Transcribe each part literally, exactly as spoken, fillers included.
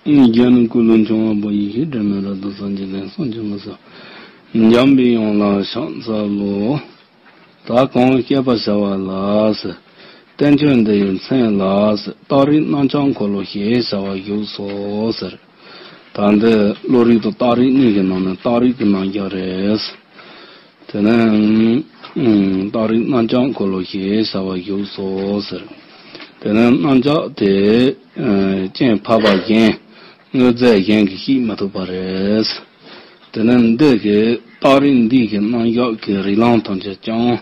རྒྱན་ནི་ཀུན་སློང་འབྱུང་བ་པོ་ཡི་ཤེས་སྒྲོན་མེ་རབ་ཏུ་སངས་རྒྱས་ལས་སངས་རྒྱས་མ་ཟ། འཇམ་པའི་དབྱངས་ལ་ཕྱག་འཚལ་ལོ། ད་གང་བཤད་པར་བྱ་བ་ལ་ཟེར། བསྟན་བཅོས་འདི་ཡི་མཚན་ལ་ཟེར། རྟགས་རིགས་རྣམ་གཞག་འཁོར་ལོ་ཞེས་བྱ་བ་བཞུགས་སོ་ཟེར། ད་འདི་བློ་རིག་དང་རྟགས་རིགས་གཉིས་ཀྱི་ནང་ནས་རྟགས་རིགས་ཀྱི་རྣམ་གཞག་རེད། དེ་ནས་རྟགས་རིགས་རྣམ་གཞག་འཁོར་ལོ་ཞེས་བྱ་བ་བཞུགས་སོ་ཟེར། དེ་ནས་རྣམ་གཞག་དེ་སྤྱན་ཕལ་པ་གཞན་དངོས་རྫས་གཞན་གྱིས་ཤེས་མི་ཐུབ་པ་རེད། དེ་ནས་འདི་གི་རྟགས་རིགས་འདི་གི་རྣམ་གཞག་གི་རིགས་ལམ་ཐམས་ཅད་ཀྱང་།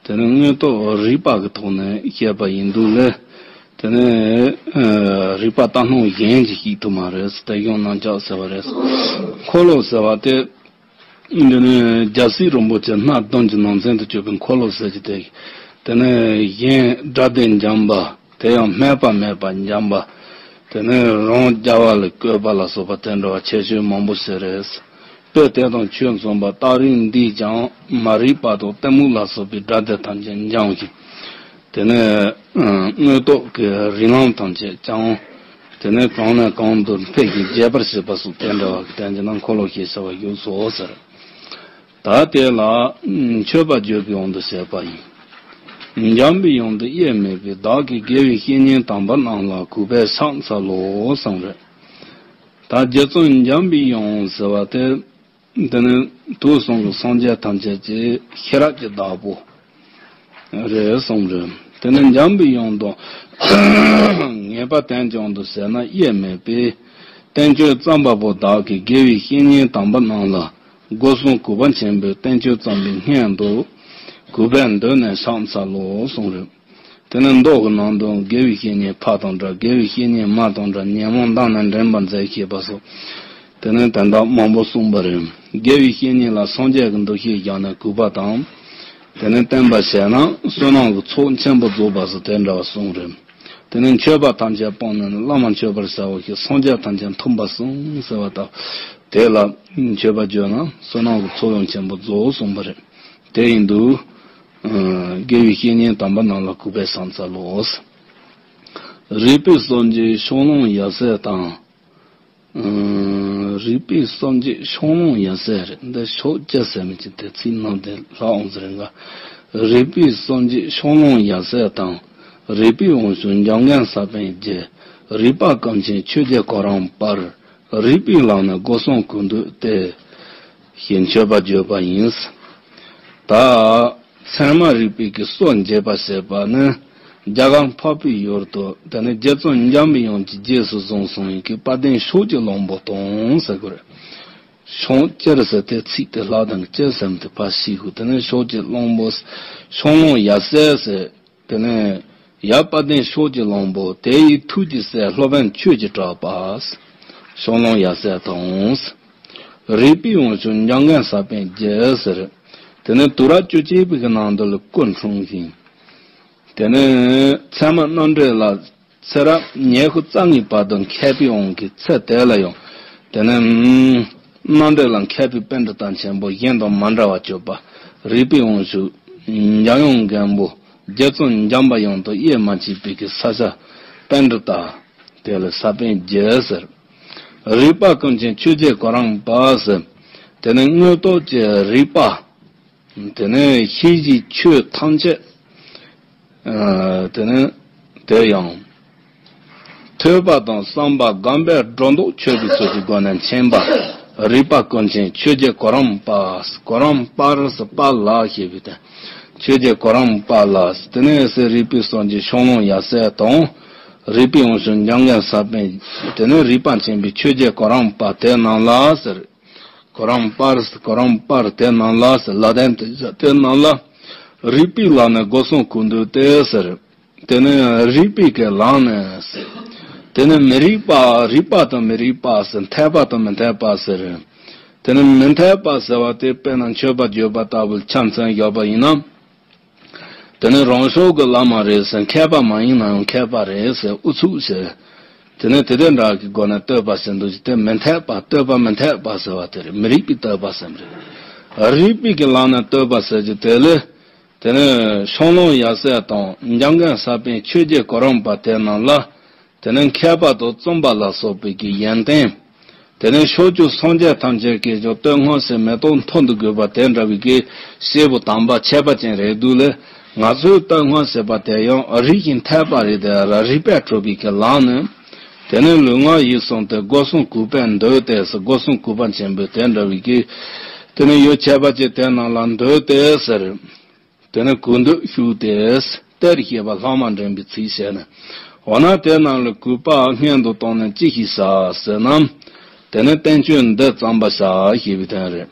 དེ་ནས་དངོས་སྟོབས་རིག་པ་གི་ཐོག་ནས་བཤད་པ་ཡིན་དུས་ལས། དེ་ནས་རིག་པ་ལྟ་སྣང་གཞན་གྱིས་ཤེས་ཐུབ་མ་རེད། དེ་ཡང་རྣམ་གཞག་ཟེར་བ་རེད། འཁོར་ལོ་ཟེར་བ་དེ། འདི་ནི་རྒྱལ་སྲས་རིན་པོ་ཆེ་སྣ་བདུན་གྱི་ནང་ཚན་དུ་གྱུར་པའི་འཁོར་ལོ་ཟེར་གྱི་དེ། དེ་ནས་གཞན་དགྲ་སྡེ་འཇོམས་པ། དེ་ཡང་སྨད་པ་མེད་པར་འཇོམས་པ། དེ་ནས་རང་རྒྱལ་བ་ལ་བཀོད་པ་ལ་སོགས་པ་དེ་འདྲ་བ་ཁྱད་ཆོས་མང་པོ་ཞིག་རེད། དཔེ་དེ་དང་ཆོས་མཚུངས་པ་རྟགས་རིགས་འདིས་ཀྱང་མ་རིག་པ་དང་གཏི་མུག་ལ་སོགས་པའི་དགྲ་སྡེ་ཐམས་ཅད་འཇོམས་ཤིང་། དེ་ནས་དངོས་སྟོབས་ཀྱི་རིགས་ལམ་ཐམས་ཅད་ཀྱང་། དེ་ནས་གང་ནས་གང་དུ་འཕེལ་ཞིང་རྒྱས་པར་བྱེད་པ་སོགས་དེ་འདྲ་བ་གི་དོན་གྱི་ནང་འཁོར་ལོ་ཞེས་བྱ་བ་བཞུགས་སོ་ཟེར། ད་དེ་ལ་མཆོད་པ་བརྗོད་པའི་དབང་དུ་བྱས་པ་ཡིན། འཇམ་པའི་དབྱངས་འདི་དབྱེར་མེད་པས། བདག་གིས་དགེ་བའི་བཤེས་གཉེན་དམ་པ་རྣམས་ལ་གུས་པས་ཕྱག་འཚལ་ལོ་གསུངས་རེད། ད་རྗེ་བཙུན་འཇམ་པའི་དབྱངས་ཟེར་བ་དེ། དེ་ནི་དུས་གསུམ་གྱི་སངས་རྒྱས་ཐམས་ཅད་ཀྱི་ཤེས་རབ་ཀྱི་བདག་པོ་རེད་གསུངས་རེད། དེ་ནི་འཇམ་པའི་དབྱངས་དང་ངེས་པ་དོན་གྱི་དབང་དུ་བྱས་ན་དབྱེར་མེད་པས། བསྟན་བཅོས་བརྩམས་པ་པོ་བདག་གིས་དགེ་བའི་བཤེས་གཉེན་དམ་པ་རྣམས་ལ་སྒོ་གསུམ་གུས་པ་ཆེན་པོས་བསྟན་བཅོས་བརྩམས་པའི་སྔོན་དུ་གུས་པས་མདུན་ནས་ཕྱག་འཚལ་ལོ་གསུངས་རེད། དེ་ནས་མདོ་གི་ནང་དུ་དགེ་བའི་བཤེས་གཉེན་ཕ་དང་འདྲ། དགེ་བའི་བཤེས་གཉེན་མ་དང་འདྲ། ཉོན་མོངས་མདངས་ནི་འདྲེན་པར་མཛད་ཅེས་པ་སོགས། དེ་ནས་དོན་དག་མང་པོ་གསུངས་པ་རེད། དགེ་བའི་བཤེས་གཉེན་ལ་སངས་རྒྱས་ཀྱི་འདུ་ཤེས་བཞག་ནས་གུས་པ་དང་། དེ་ནས་བསྟེན་པ་བྱས་ན་བསོད་ནམས་ཀྱི་ཚོགས་ཆེན་པོ་རྫོགས་པ་སོགས་དེ་འདྲ་བ་གསུངས་རེད། དེ་ནས་མཆོད་པ་ཐམས་ཅད་སྤངས་ནས་ནི། བླ་མ་མཆོད་པར་བྱའོ་ཞེས། སངས་རྒྱས་ཐམས་ཅད་མཐུན་པར་གསུངས་ཟེར་བ་དང་། དེ་ལ་མཆོད་པ་བརྗོད་ན་བསོད་ནམས་ཀྱི་ཚོགས་ཡང་ཆེན་པོ་རྫོགས་གསུངས་པ་རེད། དེ་ཡིན་དུས། དགེ་བའི་བཤེས་གཉེན་དམ་པ་རྣམས་ལ་གུས་པས་ཕྱག་འཚལ་ལོ། རིག་པའི་གསུམ་གྱི་ཕྱོགས་ལྷུང་ཡབ་སྲས་དང་། རིག་པའི་གསུམ་གྱི་ཕྱོགས་ལྷུང་ཡབ་སྲས་རེད། འདི་ཕྱོགས་བཅུ་ཟེར་མི་གཅིག་དེ་ཚིག་ནང་དེ་ལྷག་འོང་ཟེར་འགའ། རིག་པའི་གསུམ་གྱི་ཕྱོགས་ལྷུང་ཡབ་སྲས་དང་། རིག་པའི་དབང་ཕྱུག་འཇམ་མགོན་ས་པཎ་རྒྱལ། རིག་པ་ཀུན་མཁྱེན་ཆོས་རྗེ་གོ་རམས་དཔལ། རིག་པའི་ལམ་ནས་སྒོ་གསུམ་གུས་འདུད་དེ། ཞེས་མཆོད་པ་བརྗོད་པ་ཡིན། ད། ཚད་མ་རིག་པའི་གི་སྲོལ་འབྱེད་པ་ཞེས་པ་ནི། རྒྱ་གར་འཕགས་པའི་ཡུལ་དུ་དེ་ནི་རྗེ་བཙུན་འཇམ་པའི་དབྱངས་ཀྱིས་རྗེས་སུ་བཟུང་སོང་བའི་གི་དཔལ་ལྡན་ཕྱོགས་ཀྱི་གླང་པོ་དང་ཟེར་དགོས་རེད། ཕྱོགས་བཅུར་ཟེར་དེ་ཚིག་དེ་ལྷག་དང་གི་བཅུ་ཟེར་མི་དེ་ཕར་ཞིག་དགོས། དེ་ནི་ཕྱོགས་ཀྱི་གླང་པོ། ཕྱོགས་ལྷུང་ཡབ་སྲས་ཟེར། དེ་ནས་ཡབ་དཔལ་ལྡན་ཕྱོགས་ཀྱི་གླང་པོ། དེ་ཡི་ཐུགས་ཀྱི་སྲས་སློབ་དཔོན་ཆོས་ཀྱི་གྲགས་པ། ཕྱོགས་ལྷུང་ཡབ་སྲས་དང་། རིག་པའི་དབང་ཕྱུག་འཇམ་མགོན་ས་པཎ་རྒྱལ་ཟེར། དེ་ནས་དུས་རབས་བཅུ་གཅིག་པའི་གི་ནང་དུ་ལ་སྐུ་འཁྲུངས་ཤིང་། དེ་ནས་ཚད་མ་རྣམ་འགྲེལ་ལ་ཚེ་རབས་ཉི་ཤུ་རྩ་ལྔའི་བར་དུ་མཁས་པའི་དབང་གིས་ཚེ་དེ་ལ་ཡང་། དེ་ནས་རྣམ་འགྲེལ་ལ་མཁས་པའི་པཎྜི་ཏ་ཆེན་པོ་གཞན་དང་མ་འདྲ་བར་གྱུར་པ། རིག་པའི་དབང་ཕྱུག་འཇམ་དབྱངས་མགོན་པོ། རྗེ་བཙུན་འཇམ་པའི་དབྱངས་དང་དབྱེར་མ་མཆིས་པའི་གི་ས་སྐྱ་པཎྜི་ཏ། དེ་ལ་ས་པཎ་རྒྱལ་ཟེར། རིག་པ་ཀུན་མཁྱེན་ཆོས་རྗེ་གོ་རམས་པ་ཟེར། དེ་ནི་དངོས་སྟོབས་ཀྱི་རིག་པ། དེ་ནི་ཤེས་བྱའི་ཆོས་ཐམས་ཅད། ཨ། དེ་ནི་དེ་ཡང་། ཐོས་པ་དང་བསམ་པ་སྒོམ་པས་སྒྲོ་འདོགས་ཆོད་པའི་ཚུལ་གྱི་སྒོ་ནས་མཁྱེན་པ། རིག་པ་ཀུན་མཁྱེན་ཆོས་རྗེ་གོ་རམས་པ། གོ་རམས་པ་ཟེར་པ་ལ་ཞེས་པའི་དོན། ཆོས་རྗེ་གོ་རམས་པ་ལ། དེ་ནས་ཟེར་རིག་པའི་གསུམ་གྱི་ཕྱོགས་ལྷུང་ཡབ་སྲས་དང་། རིག་པའི་དབང་ཕྱུག་འཇམ་མགོན་ས་པཎ། དེ་ནས་རིག་པ་མཁྱེན་པའི་ཆོས་རྗེ་གོ་རམས་པ་དེ་རྣམས་ལ་ཟེར། གོ་རམས་པ། གོ་རམས་པ་དེ་རྣམས་ལ་ཟེར། ལ་དན་དེ་དེ་རྣམས་ལ། རིག་པའི་ལམ་ནས་སྒོ་གསུམ་གུས་འདུད་དེ་ཟེར། དེ་ནི་རིག་པའི་གི་ལམ་ནས་ཟེར། དེ་ནི་མི་རིག་པ། རིག་པ་དང་མི་རིག་པ་ཟེར། འཐད་པ་དང་མི་འཐད་པ་ཟེར། དེ་ནི་མི་འཐད་པ་ཟེར་བ་དེ་དཔེར་ན་མཆོད་པ་བརྗོད་པ་ལྟ་བུ་ཆ་མཚོན་བཞག་པ་ཡིན་ན། དེ་ནི་རང་ཕྱོགས་ཀྱི་ལམ་མ་རེད་ཟེར། མཁས་པ་མ་ཡིན་ན་ཡང་མཁས་པ་རེད་ཟེར། ཨུ་ཚུགས་ཟེར། དེ་ནས་དེ་དེ་འདྲ་གི་སྒོ་ནས་བསྟོད་པ་ཟེར་འདུག་ཅིག་དེ་མི་འཐད་པ། བསྟོད་པ་མི་འཐད་པ་ཟེར་བ་དེ་རེད། མི་རིག་པའི་བསྟོད་པ་ཟེར་མི་རེད། རིག་པའི་གི་ལམ་ནས་བསྟོད་པ་ཟེར་གྱི་དེ་ལས། དེ་ནས་ཕྱོགས་ལྷུང་ཡབ་སྲས་དང་འཇམ་མགོན་ས་པཎ་ཆོས་རྗེ་གོ་རམས་པ་དེ་རྣམས་ལ། དེ་ནས་མཁས་པ་དང་བཙུན་པ་ལ་སོགས་པའི་གི་ཡོན་ཏན། དེ་ནས་ཕྱོགས་བཅུའི་སངས་རྒྱས་ཐམས་ཅད་ཀྱི་ཞབས་སྟོད་མངོན་སུམ་མེ་ཏོག་མཐོང་དུ་དགོས་པ་དེ་འདྲ་བའི་གི་སྐྱེས་བུ་དམ་པ་ཁྱད་པར་ཅན་རེད་འདུག་ལས། ང་ཚོའི་སྟོད་མངོན་ཟེར་བ་དེ་ཡང་རིགས་ཀྱི་འཐད་པ་རེད། དེ་ར་རིགས་པས་གྲུབ་པའི་གི་ལམ་ནི། དེ་ནས་ལུས་ངག་ཡིད་གསུམ་དེ་སྒོ་གསུམ་གུས་པས་འདུད་དེ་ཟེར། སྒོ་གསུམ་གུས་པ་ཆེན་པོས་དེ་འདྲ་བའི་གི། དེ་ནས་ཡུལ་ཁྱད་པར་ཅན་དེ་རྣམས་ལ་འདུད་དེ་ཟེར། དེ་ནས་གུས་འདུད་ཞུགས་ཏེ། གཏེར་བཤད་པ་ལྷག་མ་འདྲེན་པའི་ཚིག་བཤད་ནས། འོ་ན་དེ་རྣམས་ལ་གུས་པ་སྔོན་དུ་བཏང་ནས་ཅི་ཞིག་བྱ་ཟེར་ན། དེ་ནས་བསྟན་བཅོས་འདི་བརྩམ་པར་བྱ་ཞེས་པའི་དོན་རེད།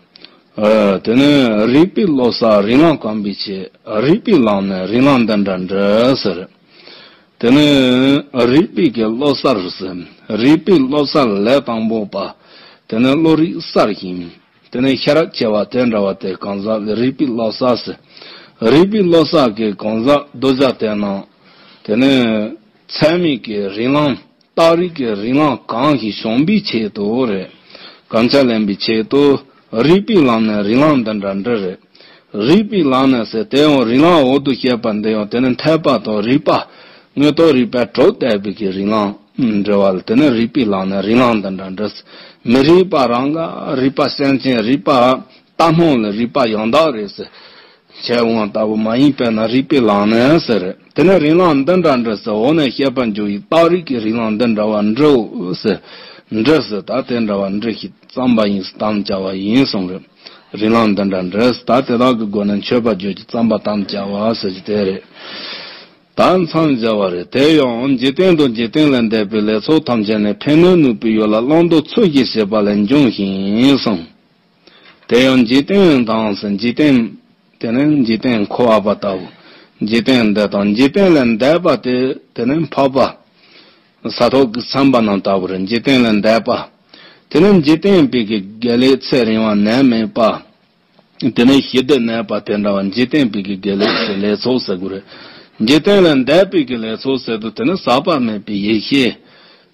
ཨ། དེ་ནས་རིག་པའི་བློ་གསར་རིགས་ལམ་གོམས་པའི་ཆེད། རིག་པའི་ལམ་ནས་རིགས་ལམ་འདི་འདྲ་འབྲི་ཟེར། དེ་ནས་རིག་པའི་གི་བློ་གསར་ཟེར། རིག་པའི་བློ་གསར་ལས་དང་པོ་པ། དེ་ནས་བློ་རིག་གསར་ཞིང་། དེ་ནས་ཤེས་རབ་ཆེ་བ་དེ་འདྲ་བ་དེ་གང་ཟག་ལ་རིག་པའི་བློ་གསར་ཟེར། རིག་པའི་བློ་གསར་གྱི་གང་ཟག་གདུལ་བྱ་དེ་རྣམས། དེ་ནས་ཚད་མའི་གི་རིགས་ལམ། རྟགས་རིགས་ཀྱི་རིགས་ལམ་གང་ཞིག་བྱུང་བའི་ཆེད་དུ་རེད། གོམས་ཆ་ལེན་པའི་ཆེད་དུ། རིག་པའི་ལམ་ནས་རིགས་ལམ་འདི་འདྲ་འབྲི་རེད། རིག་པའི་ལམ་ནས་ཟེར་དེ་ཡང་རིགས་ལམ་འོག་ཏུ་བཤད་པ་འདི་ཡང་དེ་ནི་འཐད་པ་དང་རིགས་པ། དངོས་སྟོབས་རིགས་པས་གྲུབ་བསྡད་པའི་གི་རིགས་ལམ་འབྲི་བ་ལ་དེ་ནི་རིག་པའི་ལམ་ནས་རིགས་ལམ་འདི་འདྲ་འབྲི། མི་རིགས་པ་རང་ག་རིགས་པ་སེམས་ཅན་རིགས་པ། རྟག་སྣང་ལ་རིགས་པ་ཡང་དག་རེད་ཟེར། བྱས་དབང་ལྟ་བུ་མ་ཡིན་པས་ན་རིག་པའི་ལམ་ནས་ཟེར། དེ་ནས་རིགས་ལམ་འདི་འདྲ་འབྲི་ཟེར། འོག་ནས་བཤད་པར་འགྱུར་བའི་རྟགས་རིགས་ཀྱི་རིགས་ལམ་འདི་འདྲ་བ་འབྲིའོ་ཟེར། འབྲི་ཟེར་ད་དེ་འདྲ་བ་འབྲི་ཞིག་བརྩམས་པ་ཡིན་ཟེར་དམ་བཅའ་བ་ཡིན་གསུངས་རེད། རིགས་ལམ་འདི་འདྲ་འབྲི་ཟེར་ད་དེ་དག་གི་སྒོ་ནས་མཆོད་པར་བརྗོད་ཀྱི་བརྩམས་པ་དམ་བཅའ་བ་ཟེར་གྱི་དེ་རེད། ད་མཚམས་སྦྱར་བ་རེད། དེ་ཡང་འཇིག་རྟེན་དང་འཇིག་རྟེན་ལས་འདས་པའི་ལེགས་ཚོགས་ཐམས་ཅད་ནི་ཕན་གནོད་ནུས་པའི་ཡུལ་ལ་བླང་དོར་ཚུལ་བཞིན་བྱེད་པ་ལས་འབྱུང་ཞིང་གསུངས། དེ་ཡང་འཇིག་རྟེན་དང་ཟེར་འཇིག་རྟེན། དེ་ནི་འཇིག་རྟེན་འཁོར་བ་པ་ལྟ་བུ། འཇིག་རྟེན་འདི་དང་འཇིག་རྟེན་ལས་འདས་པ་དེ་དེ་ནི་འཕགས་པ། ས་ཐོབ་ཀྱི་སེམས་དཔའ་རྣམས་ལྟ་བུ་རེད། འཇིག་རྟེན་ལས་འདས་པ། དེ་ནི་འཇིག་རྟེན་པའི་གི་དགེ་ལེགས་ཚེ་རིང་བ་ནད་མེད་པ། དེ་ནི་ཞི་བདེ་གནས་པ་དེ་འདྲ་བ་འཇིག་རྟེན་པའི་གི་དགེ་ལེགས་ཀྱི་ལེགས་ཚོགས་ཟེར་དགོས་རེད། འཇིག་རྟེན་ལས་འདས་པའི་གི་ལེགས་ཚོགས་ཟེར་དུས་དེ་ནི་ཟག་པ་མེད་པའི་ཡེ་ཤེས།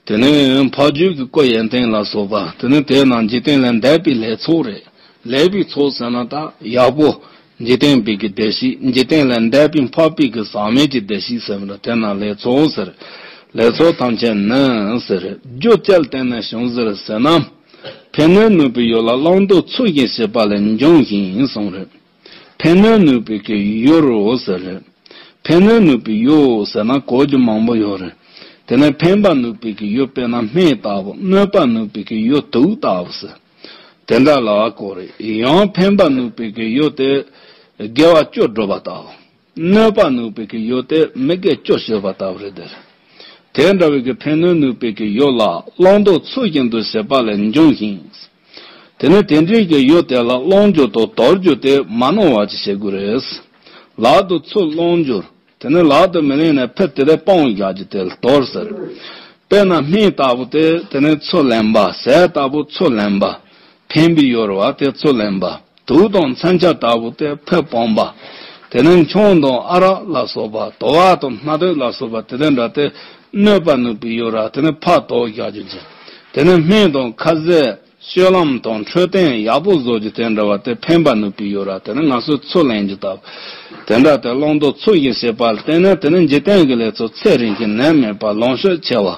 དེ་ནས་འཕགས་རྒྱུད་ཀྱི་སྐུ་ཡོན་ཏན་ལ་སོགས་པ་དེ་ནི་དེ་རྣམས་འཇིག་རྟེན་ལས་འདས་པའི་ལེགས་ཚོགས་རེད། ལེགས་པའི་ཚོགས་ཟེར་ན་ད་ཡག་པོ། འཇིག་རྟེན་པའི་གི་བདེ་གཤེགས། འཇིག་རྟེན་ལས་འདས་པའི་འཕགས་པའི་གི་ཟག་མེད་ཀྱི་བདེ་གཤེགས་ཟེར་བ་དེ་རྣམས་ལེགས་ཚོགས་ཟེར། ལེགས་ཚོགས་ཐམས་ཅད་ནི་ཟེར། རྒྱུ་ཅི་ལ་བརྟེན་ནས་བྱུང་ཟེར་ཟེར་ན། ཕན་གནོད་ནུས་པའི་ཡུལ་ལ་བླང་དོར་ཚུལ་བཞིན་བྱེད་པ་ལས་འབྱུང་ཞིང་གསུངས་རེད། ཕན་གནོད་ནུས་པའི་གི་ཡུལ་རོ་ཟེར་རེད། ཕན་གནོད་ནུས་པའི་ཡུལ་ཟེར་ན་གོ་རྒྱུ་མང་པོ་ཡོད་རེད། དེ་ནས་ཕན་པ་ནུས་པའི་གི་ཡུལ་དཔེར་ན་སྨན་ལྟ་བུ། གནོད་པ་ནུས་པའི་གི་ཡུལ་དུག་ལྟ་བུ་ཟེར། དེ་འདྲ་ལ་གོ་རེད། ཡང་ཕན་པ་ནུས་པའི་གི་ཡུལ་དེ་དགེ་བ་བཅུ་སྒྲུབ་པ་ལྟ་བུ། གནོད་པ་ནུས་པའི་གི་ཡུལ་དེ་མི་དགེ་བཅུ་སྤྱོད་པ་ལྟ་བུ་རེད་དེ། དེ་འདྲ་བའི་གི་ཕན་གནོད་ནུས་པའི་གི་ཡུལ་ལ་བླང་དོར་ཚུལ་བཞིན་དུ་བྱེད་པ་ལས་འབྱུང་ཞིང་། དེ་ནས་དེ་འདྲའི་གི་ཡུལ་དེ་ལ་བླང་རྒྱུ་དང་དོར་རྒྱུ་དེ་མ་ནོར་བ་ཅིག་བྱེད་དགོས་རེད། ལག་ཏུ་ཚུར་བླང་རྒྱུར། དེ་ནས་ལག་ཏུ་མི་ལེན་ནས་ཕར་དེ་ལས་སྤང་བཞག་རྒྱུ་དེ་ལ་དོར་ཟེར། དཔེར་ན་སྨན་ལྟ་བུ་དེ་དེ་ནས་ཚུར་ལེན་པ། ཟས་ལྟ་བུ་ཚུར་ལེན་པ། ཕན་པའི་ཡུལ་བ་དེ་ཚུར་ལེན་པ། དུག་དང་མཚོན་ཆ་ལྟ་བུ་དེ་ཕར་སྤང་པ། དེ་ནས་མཆོང་དང་ཨ་རག་ལ་སོགས་པ། དུ་བ་དང་སྣ་བདུད་ལ་སོགས་པ་དེ་དེ་འདྲ་དེ་གནོད་པ་ནུས་པའི་ཡུལ་ར་དེ་ནས་ཕར་དོར་བཞག་རྒྱུ་ཅན། དེ་ནས་སྨན་དང་ཁ་ཟས། སྤྱོད་ལམ་དང་འཕྲོད་བསྟེན་ཡག་པོ་བཟོ་རྒྱུ་དེ་འདྲ་བ་དེ་ཕན་པ་ནུས་པའི་ཡུལ་ར་དེ་ནི་ང་ཚོས་ཚུར་ལེན་རྒྱུ་ལྟ་བུ། དེ་འདྲ་དེ་བླང་དོར་ཚུལ་བཞིན་བྱེད་པ་ལ་བརྟེན་ནས་དེ་ནི་འཇིག་རྟེན་གྱི་ལེགས་ཚོགས་ཚེ་རིང་ཞིང་ནད་མེད་པ་ལོངས་སྤྱོད་ཆེ་བ།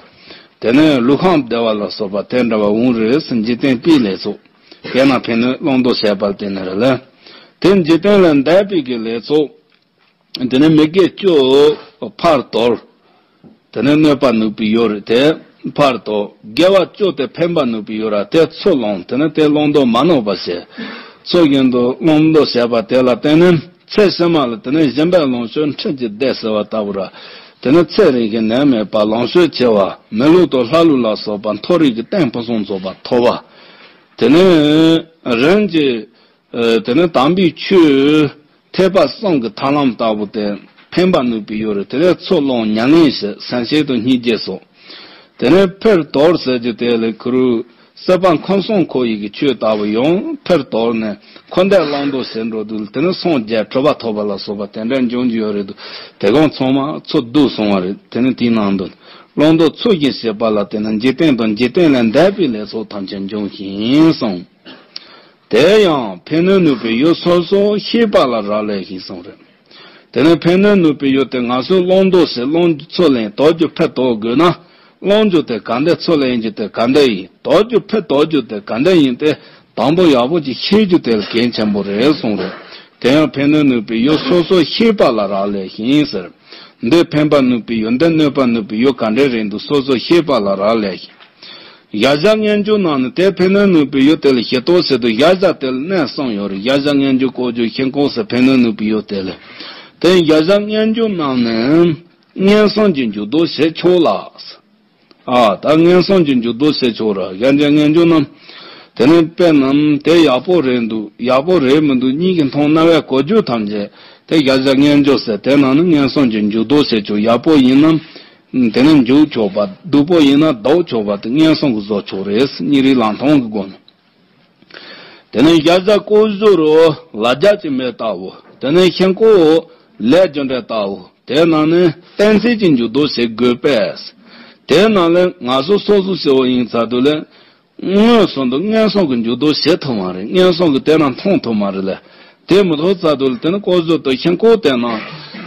དེ་ནི་ལུས་ཁམས་བདེ་བ་ལ་སོགས་པ་དེ་འདྲ་བ་འོང་རེད་ཟེར། འཇིག་རྟེན་པའི་ལེགས་ཚོགས། དེ་ན་ཕན་གནོད་བླང་དོར་བྱེད་པ་ལ་བརྟེན་ནས་རེད་ལ། དེ་འཇིག་རྟེན་ལས་འདས་པའི་གི་ལེགས་ཚོགས། དེ་ནས་མི་དགེ་བཅུ་ཕར་དོར། དེ་ནས་གནོད་པ་ནུས་པའི་ཡུལ་རེད་དེ། ཕར་དོར། དགེ་བ་བཅུ་དེ་ཕན་པ་ནུས་པའི་ཡུལ་ར་དེ་ཚུར་བླང་། དེ་ནས་དེ་བླང་དོར་མ་ནོར་བ་བྱེད། ཚུལ་བཞིན་དུ་བླང་དོར་བྱས་པ་དེ་ལ་བརྟེན་ནས་ཚེ་ཕྱི་མ་ལ་དེ་ནས་སྦྱིན་པས་ལོངས་སྤྱོད་འཕྲིན་གྱིས་བདེ་ཟེར་བ་ལྟ་བུ་ར། དེ་ནས་ཚེ་རིང་ཞིང་ནད་མེད་པ་ལོངས་སྤྱོད་ཆེ་བ། མི་ལུས་དང་ལྷ་ལུས་ལ་སོགས་པ་མཐོ་རིས་ཀྱི་རྟེན་ཕུན་སུམ་ཚོགས་པ་ཐོབ་པ། དེ་ནས་རིམ་གྱིས། ཨ། དེ་ནས་དམ་པའི་ཆོས་ཐེག་པ་གསུམ་གྱི་ཐར་ལམ་ལྟ་བུ་དེ་ཕན་པ་ནུས་པའི་ཡུལ་རེད། དེ་ལས་ཚུར་བླང་ཉམས་ལེན་བྱེད། སེམས་བསྐྱེད་དང་སྙིང་རྗེ་སོགས། དེ་ནས་ཕར་དོར་ཟེར་རྒྱུ་དེ་ལས་ཁུ་རུ་སྲིད་པ་འཁོར་གསུམ་འཁོར་བའི་གི་ཆོས་ལྟ་བུ་ཡང་ཕར་དོར་ནས་འཁོར་འདས་བླང་དོར་བྱེད་འགྲོ་དུས་དེ་ནས་སངས་རྒྱས་གྲུབ་པ་ཐོབ་པ་ལ་སོགས་པ་དེ་འདྲ་འབྱུང་རྒྱུ་ཡོད་རེད་འདུག་དེ་གང་ཚང་མ་ཚུར་བསྡུས་སོང་བ་རེད། དེ་ནས་དེའི་ནང་དུ་བླང་དོར་ཚུལ་བཞིན་བྱེད་པ་ལ་བརྟེན་ནས་འཇིག་རྟེན་དང་འཇིག་རྟེན་ལས་འདས་པའི་ལེགས་ཚོགས་ཐམས་ཅད་འབྱུང་ཞིང་གསུངས། དེ་ཡང་ཕན་གནོད་ནུས་པའི་ཡུལ་སོ་སོ་ཤེས་པ་ལ་རག་ལས་ཤིང་གསུངས་རེད། དེ་ནས་ཕན་གནོད་ནུས་པའི་ཡུལ་དེ་ང་ཚོས་བླང་དོར་བྱེད། བླང་རྒྱུ་ཚུར་ལེན། དོར་རྒྱུ་ཕར་དོར་དགོས་ན། བླང་རྒྱུ་དེ་ག་འདྲ་ཚུལ་ལེན་རྒྱུ་དེ་ག་འདྲ་ཡིན། དོར་རྒྱུ་ཕར་དོར་རྒྱུ་དེ་ག་འདྲ་ཡིན་ཏེ། དང་པོ་ཡག་པོ་ཅིག་ཤེས་རྒྱུ་དེ་ལ་གལ་ཆེན་པོ་རེད་གསུངས་རེད། དེ་ཡང་ཕན་གནོད་ནུས་པའི་ཡུལ་སོ་སོ་ཤེས་པ་ལ་རག་ལས་ཤིང་ཟེར། འདི་ཕན་པ་ནུས་པའི་ཡུལ། འདི་གནོད་པ་ནུས་པའི་ཡུལ་ག་འདྲ་རེད་འདུག་སོ་སོ་ཤེས་པ་ལ་རག་ལས་ཤིང་། གཞལ་བྱ་མངོན་གྱུར་རྣམས་ནི་དེ་ཕན་གནོད་ནུས་པའི་ཡུལ་དེ་ལ་ཞེས་དོགས་ཟེར་དུས་གཞལ་བྱ་དེ་ལ་གནས་གསུམ་ཡོད་རེད། གཞལ་བྱ་མངོན་གྱུར་ལྐོག་གྱུར་ཤིན་ལྐོག་ཟེར་ཕན་གནོད་ནུས་པའི་ཡུལ་དེ་ལ། དེ་གཞལ་བྱ་མངོན་གྱུར་རྣམས་ནི་མངོན་སུམ་གྱི་འཇུག་ལྡོག་བྱེད་ཆོག་ལ། ཨ། ད་མངོན་སུམ་གྱི་འཇུག་ལྡོག་བྱེད་ཆོག་ར། གཞལ་བྱ་མངོན་གྱུར་རྣམས། དེ་ནི་དཔེར་ན་དེ་ཡག་པོ་རེད་འདུག་ཡག་པོ་རེད་མི་འདུག་གཉིས་ཀྱི་མཐོང་རྣ་བས་གོ་རྒྱུ་ཐམས་ཅད་དེ་གཞལ་བྱ་མངོན་གྱུར་ཟེར། དེ་ནང་ནས་མངོན་སུམ་གྱི་འཇུག་ལྡོག་བྱེད་ཆོག་ཡག་པོ་ཡིན་ན་དེ་ནི་འཇུག་ཆོག་པ། སྡུག་པོ་ཡིན་ན་ལྡོག་ཆོག་པ་དེ་མངོན་སུམ་གྱིས་བཟོ་ཆོག་རེད། གཉིས་རིག་ལམ་མཐོང་གི་སྒོ་ནས། དེ་ནས་གཞལ་བྱ་ལྐོག་གྱུར་ལ་རྒྱ་གཅིག་མེད་ལྟ་བུ། དེ་ནས་ཤིན་ལྐོག་ལས་རྒྱུ་འབྲས་ལྟ་བུ། དེ་རྣམས་ནི་གཏན་ཚིགས་ཀྱི་འཇུག་ལྡོག་བྱེད་དགོས་པས། དེ་རྣམས་ལས་ང་སོ་སོ་སོ་ཟེར་བ་ཡིན་ཚར་དུས་ལས། མངོན་སུམ་དུ་མངོན་སུམ་གྱི་འཇུག་ལྡོག་བྱེད་ཐུབ་མ་རེད། མངོན་སུམ་གྱིས་དེ་རྣམས་མཐོང་ཐུབ་མ་རེད་ལ། དེ་མི་ཐུབ་ཚར་དུས་ལ་དེ་ནི་ལྐོག་གྱུར་དང་ཤིན་ལྐོག་དེ་རྣམས་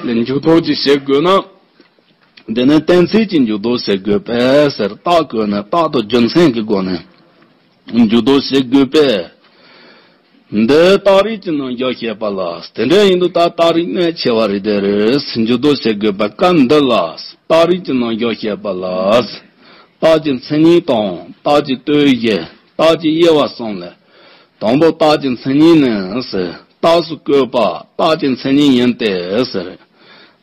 ལ་འཇུག་ལྡོག་ཅིག་བྱེད་དགོས་ན། དེ་ནི་གཏན་ཚིགས་ཀྱི་འཇུག་ལྡོག་བྱེད་དགོས་པས་ཟེར། རྟགས་བཀོད་ནས་རྟགས་དང་རྒྱུ་མཚན་གྱི་སྒོ་ནས་འཇུག་ལྡོག་བྱེད་དགོས་པས། འདི་རྟགས་རིགས་ཀྱི་རྣམ་གཞག་བཤད་པ་ལ། དེ་འདྲ་ཡིན་དུས་ད་རྟགས་རིགས་གནད་ཆེ་བ་རེད་དེ་རེད། འཇུག་ལྡོག་བྱེད་དགོས་པ་སྐབས་འདི་ལ། རྟགས་རིགས་ཀྱི་རྣམ་གཞག་བཤད་པ་ལ། རྟགས་ཀྱི་མཚན་ཉིད་དང་རྟགས་ཀྱི་ལྟོས་གཞི། རྟགས་ཀྱི་དབྱེ་བ་གསུམ་ལས། དང་པོ་རྟགས་ཀྱི་མཚན་ཉིད་ནི་ཟེར། རྟགས་སུ་བཀོད་པ་རྟགས་ཀྱི་མཚན་ཉིད་ཡིན་ཏེ་ཟེར།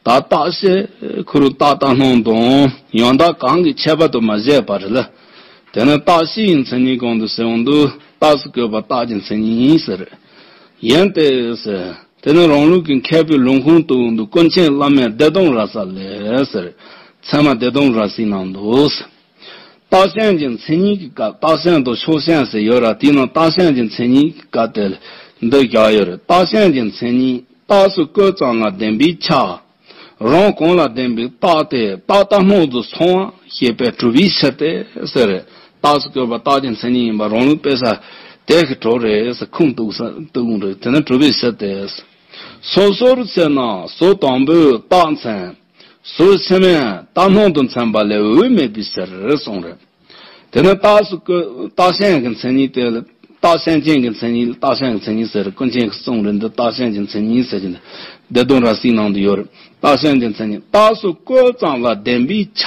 ད་རྟགས་ཤེས་ཁོ་རང་རྟགས་རྟགས་སྣང་དང་ཡང་དག་གང་གི་ཁྱད་པར་དུ་མ་བཞེད་པ་རེད་ལ། དེ་ནི་རྟགས་ཤེས་ཀྱི་མཚན་ཉིད་གང་དུ་ཟེར་འོང་དུས་རྟགས་སུ་བཀོད་པ་རྟགས་ཀྱི་མཚན་ཉིད་ཟེར། ཡིན་ཏེ་ཟེར། དེ་ནི་རང་ལུགས་ཀྱི་མཁས་པའི་ལུང་ཁུངས་དུ་འོང་དུས་ཀུན་མཁྱེན་བླ་མེད་བདེ་སྟོང་ར་ས་ལས་ཟེར། ཚད་མ་བདེ་སྟོང་ར་སའི་ནང་དུ། རྟགས་ཞེན་གྱི་མཚན་ཉིད་ཀྱི་སྐབས། རྟགས་ཞེན་དང་ཕྱོགས་ཞེན་ཟེར་ཡོད་ར། དེའི་ནང་རྟགས་ཞེན་གྱི་མཚན་ཉིད་ཀྱི་སྐབས་དེ་ལ་འདི་བཞག་ཡོད་རེད། རྟགས་ཞེན་གྱི་མཚན་ཉིད་རྟགས་སུ་བཀོད་ཙམ་ལ་བདེན་པའི་ཆ། རང་གང་ལ་བདེན་པའི་རྟགས་དེ་རྟགས་རྟགས་སྣང་དུ་སོང་བ་ཞེས་པས་གྲུབ་པའི་ཕྱིར་ཏེ་ཟེར། རྟགས་སུ་བཀོད་པ་རྟགས་ཀྱི་མཚན་ཉིད་ཡིན་པ་རང་ལུགས་དཔེ་ཆ་དེ་གི་གྲོགས་རེད་ཟེར། ཁུངས་གཏུགས་ས་གཏུགས་རེད། དེ་ནི་གྲུབ་པའི་ཕྱིར་ཏེ། སོ་སོར་ཕྱེ་ན་ཟུར་དང་པོའི་རྟགས་མཚན། ཟུར་ཕྱི་མས་རྟགས་སྣང་དུ་མཚོན་པ་ལས་འོས་མེད་པའི་ཕྱིར་གསུངས་རེད། དེ་ནི་རྟགས་སུ་བཀོད་རྟགས་ཞེན་གྱི་མཚན་ཉིད་དེ་ལ་རྟགས་ཞེན་ཅན་གྱི་མཚན་ཉིད་ལ་རྟགས་ཞེན་གྱི་མཚན་ཉིད་ཟེར། ཀུན་མཁྱེན་གྱིས་གསུངས་རེད། འདི་རྟགས་ཞེན་གྱི་མཚན་ཉིད་ཟེར་གྱི་འདི་བདེ་སྟོང་ར་སའི་ནང་དུ་ཡོད་རེད། རྟགས་ཞེན་གྱི་མཚན་ཉིད་རྟགས་སུ་བཀོད་ཙམ་ལ་བདེན་པའི་ཆ།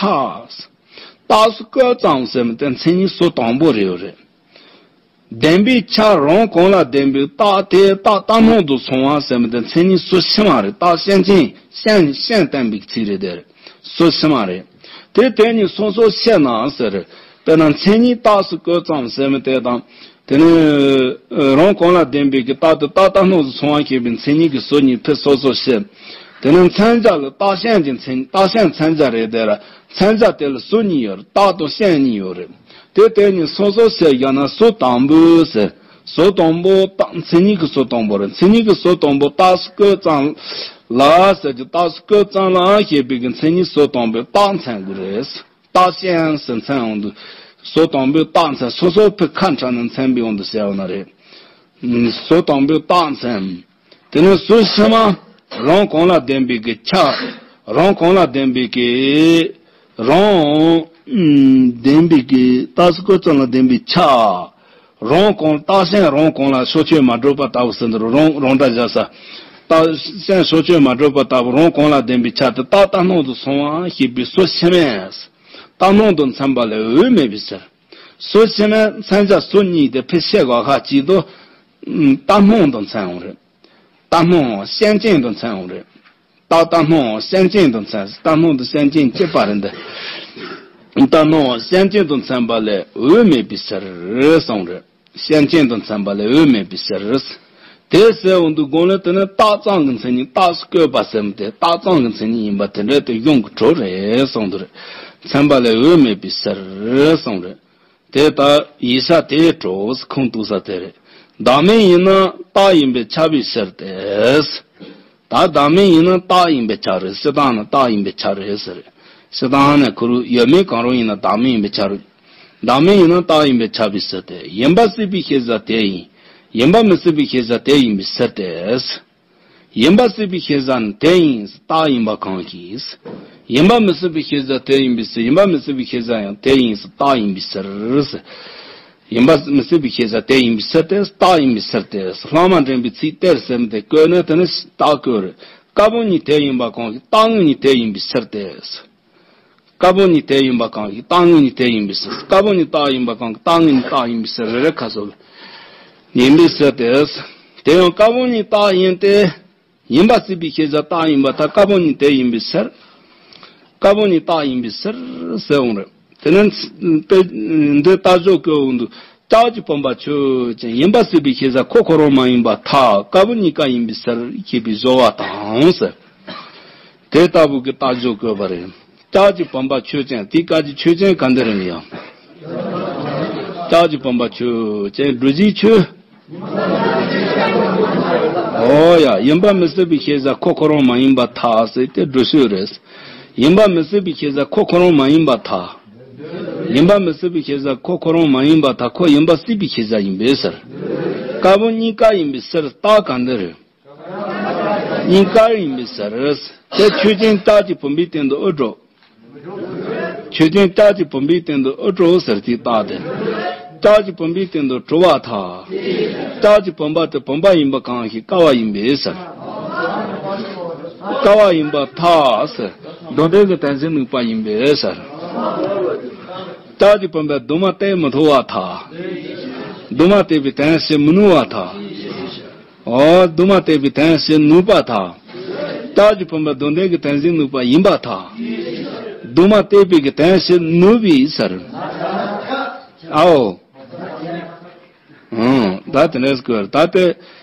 རྟགས་སུ་བཀོད་ཙམ་ཟེར་མི་དེ་མཚན་ཉིད་ཟུར་དང་པོ་རེད་ཡོད་རེད། བདེན་པའི་ཆ་རང་གང་ལ་བདེན་པའི་རྟགས་དེ་རྟགས་རྟགས་སྣང་དུ་སོང་བ་ཟེར་མི་དེ་མཚན་ཉིད་ཟུར་ཕྱི་མ་རེད། རྟགས་ཞེན་ཅན་ཞེན་ཞེན་བསྟན་པའི་ཚིག་རེད་དེ། ཟུར་ཕྱི་མ་རེད། དེ་དེ་གཉིས་སོ་སོར་ཕྱེ་ན་ཟེར། དཔེར་ན་མཚན་ཉིད་རྟགས་སུ་བཀོད་ཙམ་ཟེར་མི་དེ་དང་། དེ་ནི་རང་གང་ལ་བདེན་པའི་གི་རྟགས་དེ་རྟགས་རྟགས་སྣང་དུ་སོང་བ་ཞེས་པའི་མཚན་ཉིད་ཀྱི་ཟུར་གཉིས་ཕར་སོ་སོར་ཕྱེ། དེ་ནི་མཚོན་བྱ་ལ་རྟགས་ཞེན་གྱི་མཚན་རྟགས་ཞེན་མཚོན་བྱ་རེད་དེ། མཚོན་བྱ་དེ་ལ་ཟུར་གཉིས་ཡོད་རེད། རྟགས་དང་ཞེན་གཉིས་ཡོད་རེད། དེ་དེ་གཉིས་སོ་སོར་ཕྱེ་བཞག་ན་ཟུར་དང་པོ་ཟེར། ཟུར་དང་པོ་རྟགས་མཚན་ཉིད་ཀྱི་ཟུར་དང་པོ་རེད། མཚན་ཉིད་ཀྱི་ཟུར་དང་པོ་རྟགས་སུ་བཀོད་ཙམ་ལ་ཟེར་གྱི་རྟགས་སུ་བཀོད་ཙམ་ལ་ཞེས་པའི་གི་མཚན་ཉིད་ཟུར་དང་པོའི་རྟགས་མཚོན་དགོས་རེད། རྟགས་ཞེན་ཟེར་མཚོན་འོང་དུས་ཟུར་དང་པོའི་རྟགས་མཚོན། སོ་སོ་ཕར་ཁ་ཕྲལ་ནས་མཚོན་པའི་དབང་དུ་བྱས་པ་ན་རེད། ཟུར་དང་པོའི་རྟགས་མཚོན། དེ་ནས་ཟུར་ཕྱི་མ་རང་གང་ལ་བདེན་པའི་གི་ཆ། རང་གང་ལ་བདེན་པའི་གི་རང་ཨུམ་བདེན་པའི་གི་རྟགས་སུ་བཀོད་ཙམ་ལ་བདེན་པའི་ཆ། རང་གང་རྟགས་ཞེན་རང་གང་ལ་ཕྱོགས་ཆོས་མ་གྲུབ་པ་ལྟ་བུ་ཟེར་འདུག་རང་རང་སྒྲ་བཞག་ས། རྟགས་ཞེན་ཕྱོགས་ཆོས་མ་གྲུབ་པ་ལྟ་བུ་རང་གང་ལ་བདེན་པའི་ཆ་དེ་རྟགས་རྟགས་སྣང་དུ་སོང་བ་ཞེས་པའི་ཟུར་ཕྱི་མས། རྟགས་སྣང་དུ་མཚོན་པ་ལས་འོས་མེད་པའི་ཕྱིར། ཟུར་ཕྱི་མའི་མཚོན་བྱ་ཟུར་གཉིས་དེ་ཕལ་ཆེར་ག་ཁ་གཅིག་ཏུ། ཨུམ། རྟགས་སྣང་དུ་མཚོན་འོང་རེད། རྟགས་སྣང་ཞེན་ཅན་དུ་མཚོན་འོང་རེད། རྟགས་རྟགས་སྣང་ཞེན་ཅན་དུ་མཚོན། རྟགས་སྣང་དུ་ཞེན་ཅན་གཅིག་པ་རེད་འདི། རྟགས་སྣང་ཞེན་ཅན་དུ་མཚོན་པ་ལས་འོས་མེད་པའི་ཕྱིར་གསུངས་རེད། ཞེན་ཅན་དུ་མཚོན་པ་ལས་འོས་མེད་པའི་ཕྱིར། དེ་ཟེར་འོང་དུས་གོང་ལ་དེ་ནི་རྟགས་ཙམ་གྱི་མཚན་ཉིད་རྟགས་སུ་བཀོད་པ་ཟེར་མི་དེ་རྟགས་ཙམ་གྱི་མཚན་ཉིད་ཡིན་པ་དེ་འདྲ་དེ་གཞུང་གི་གྲོགས་རེད་གསུངས་འདུག་མཚོན་པ་ལས་འོས་མེད་པའི་ཕྱིར་གསུངས་རེད། དེ་ལྟར་ཡིག་ཆ་དེའི་གྲོགས་ཁུངས་གཏུགས་ས་དེ་རེད། བདག་མེད་ཡིན་ན་རྟགས་ཡིན་པས་ཁྱབ་པའི་ཕྱིར་ཏེ། ད་བདག་མེད་ཡིན་ན་རྟགས་ཡིན་པས་ཁྱབ་རེད། སྤྱིར་བཏང་ན་རྟགས་ཡིན་པས་ཁྱབ་རེད་ཟེར། སྤྱིར་བཏང་ནས་ཁོ་རང་ཡོད་མེད་གང་རུང་ཡིན་ན་བདག་མེད་ཡིན་པས་ཁྱབ་རེད། བདག་མེད་ཡིན་ན་རྟགས་ཡིན་པས་ཁྱབ་པའི་ཕྱིར་ཏེ། ཡིན་པ་སྲིད་པའི་ཤེས་བྱ་དེ་ཡིན། ཡིན་པ་མི་སྲིད་པའི་ཤེས་བྱ་དེ་ཡིན་པའི་ཕྱིར་ཏེ། ཡིན་པ་སྲིད་པའི་ཤེས་བྱ་ནི་དེ་ཡིན་ཟེར་རྟགས་ཡིན་པ་གང་ཞིག་ཡིན་པ་མི་སྲིད་པའི་ཤེས་བྱ་དེ་ཡིན་པའི་ཕྱིར། ཡིན་པ་མི་སྲིད་པའི་ཤེས་བྱ་ཡང་དེ་ཡིན་ཟེར་རྟགས་ཡིན་པའི་ཕྱིར། ཡིན་པ་མི་སྲིད་པའི་ཤེས་བྱ་དེ་ཡིན་པའི་ཕྱིར་ཏེ། རྟགས་ཡིན་པའི་ཕྱིར་ཏེ། ལྷག་མ་འདྲེན་པའི་ཚིག་དེར་ཟེར་མི་དེ་བཀོད་ནས་དེ་ནི་རྟགས་བཀོད་རེད། ཀ་པོ་གཉིས་དེ་ཡིན་པ་གང་ཞིག་རྟགས་དངོས་གཉིས་དེ་ཡིན་པའི་ཕྱིར་ཏེ། ཀ་པོ་གཉིས་དེ་ཡིན་པ་གང་ཞིག་རྟགས་དངོས་གཉིས་དེ་ཡིན་པའི་ཕྱིར། ཀ་པོ་གཉིས་རྟགས་ཡིན་པ་གང་ཞིག་རྟགས་དངོས་གཉིས་རྟགས་ཡིན་པའི་ཕྱིར། རེ་རེ་ཁ་སོ་ཡིན་པའི་ཕྱིར་ཏེ། དེ་ཡང་ཀ་པོ་གཉིས་རྟགས་ཡིན་ཏེ། ཡིན་པ་སྲིད་པའི་ཤེས་བྱ་རྟགས་ཡིན་པར་ཐལ། ཀ་པོ་གཉིས་དེ་ཡིན་པའི་ཕྱིར། ཀ་པོ་གཉིས་རྟགས་ཡིན་པའི་ཕྱིར་ཟེར་འོང་རེད། དེ་ནི་དཔེ་འདི་རྟགས་སྦྱོར་བཀོད་འོང་དུས། ལྕགས་ཀྱི་བུམ་པ་ཆོས་ཅན། ཡིན་པ་སྲིད་པའི་ཤེས་བྱ་ཁོ་ཁོ་རང་མ་ཡིན་པར་ཐལ། ཀ་པོ་གཉིས་ཀ་ཡིན་པའི་ཕྱིར་ཞེས་པའི་སྦྱོར་བ་དང་ཟེར། དེ་ལྟ་བུ་གི་རྟགས་སྦྱོར་བཀོད་པ་རེད། ལྕགས་ཀྱི་བུམ་པ་ཆོས་ཅན། དེའི་སྐབས་ཀྱི་ཆོས་ཅན་ག་འདི་རེད་ཡང་། ལྕགས་ཀྱི་བུམ་པ་ཆོས་ཅན། སྒྲུབ་བྱའི་ཆོས། ཨོ་ཡ། ཡིན་པ་མི་སྲིད་པའི་ཤེས་བྱ་ཁོ་ཁོ་རང་མ་ཡིན་པར་ཐལ་ཟེར་ཏེ་སྒྲུབ་ཚུལ་རེད། ཡིན་པ་མི་སྲིད་པའི་ཤེས་བྱ་ཁོ་ཁོ་རང་མ་ཡིན་པར་ཐལ། ཡིན་པ་མི་སྲིད་པའི་ཤེས་བྱ་ཁོ་ཁོ་རང་མ་ཡིན་པར་ཐལ། ཁོ་ཡིན་པ་སྲིད་པའི་ཤེས་བྱ་ཡིན་པའི་ཕྱིར། ཀ་པོ་གཉིས་ཀ་ཡིན་པའི་ཕྱིར་རྟགས་ག་འདི་རེད། གཉིས་ཀ་ཡིན་པའི་ཕྱིར། དེ་ཆོས་ཅན་ལྕགས་ཀྱི་བུམ་པའི་སྟེང་དུ་ཨོ་འགྲོ། ཆོས་ཅན་ལྕགས་ཀྱི་བུམ་པའི་སྟེང་དུ་ཨོ་འགྲོ་ཟེར་དེའི་རྟགས་དེ། ལྕགས་ཀྱི་བུམ་པའི་སྟེང་དུ་གྲུབ་པར་ཐལ། ལྕགས་ཀྱི་བུམ་པ་དེ་བུམ་པ་ཡིན་པ་གང་ཞིག་ཀ་བ་ཡིན་པའི་ཕྱིར། ཀ་བ་ཡིན་པར་ཐལ་ཟེར། དོན་ལྡན་གྱི་དོན་གཟིགས་ནུས་པ་ཡིན་པའི་ཕྱིར། ལྕགས་ཀྱི་བུམ་པས་གདུང་མ་གཏད་མི་ཐུབ་པར་ཐལ། གདུང་མ་གཏད་པའི་དོན་བྱེད་མི་ནུས་པར་ཐལ། ཨོ། གདུང་མ་གཏད་པའི་དོན་བྱེད་ནུས་པར་ཐལ། ལྕགས་ཀྱི་བུམ་པ་དོན་ལྡན་གྱི་དོན་གཟིགས་ནུས་པ་ཡིན་པར་ཐལ། གདུང་མ་གཏད་པའི་གི་དོན་བྱེད་ནུས་པའི་ཕྱིར། ཨའོ། ཨང་། ད་དེ་འདྲ་ཟེར་དགོས་རེད། ད་དེ་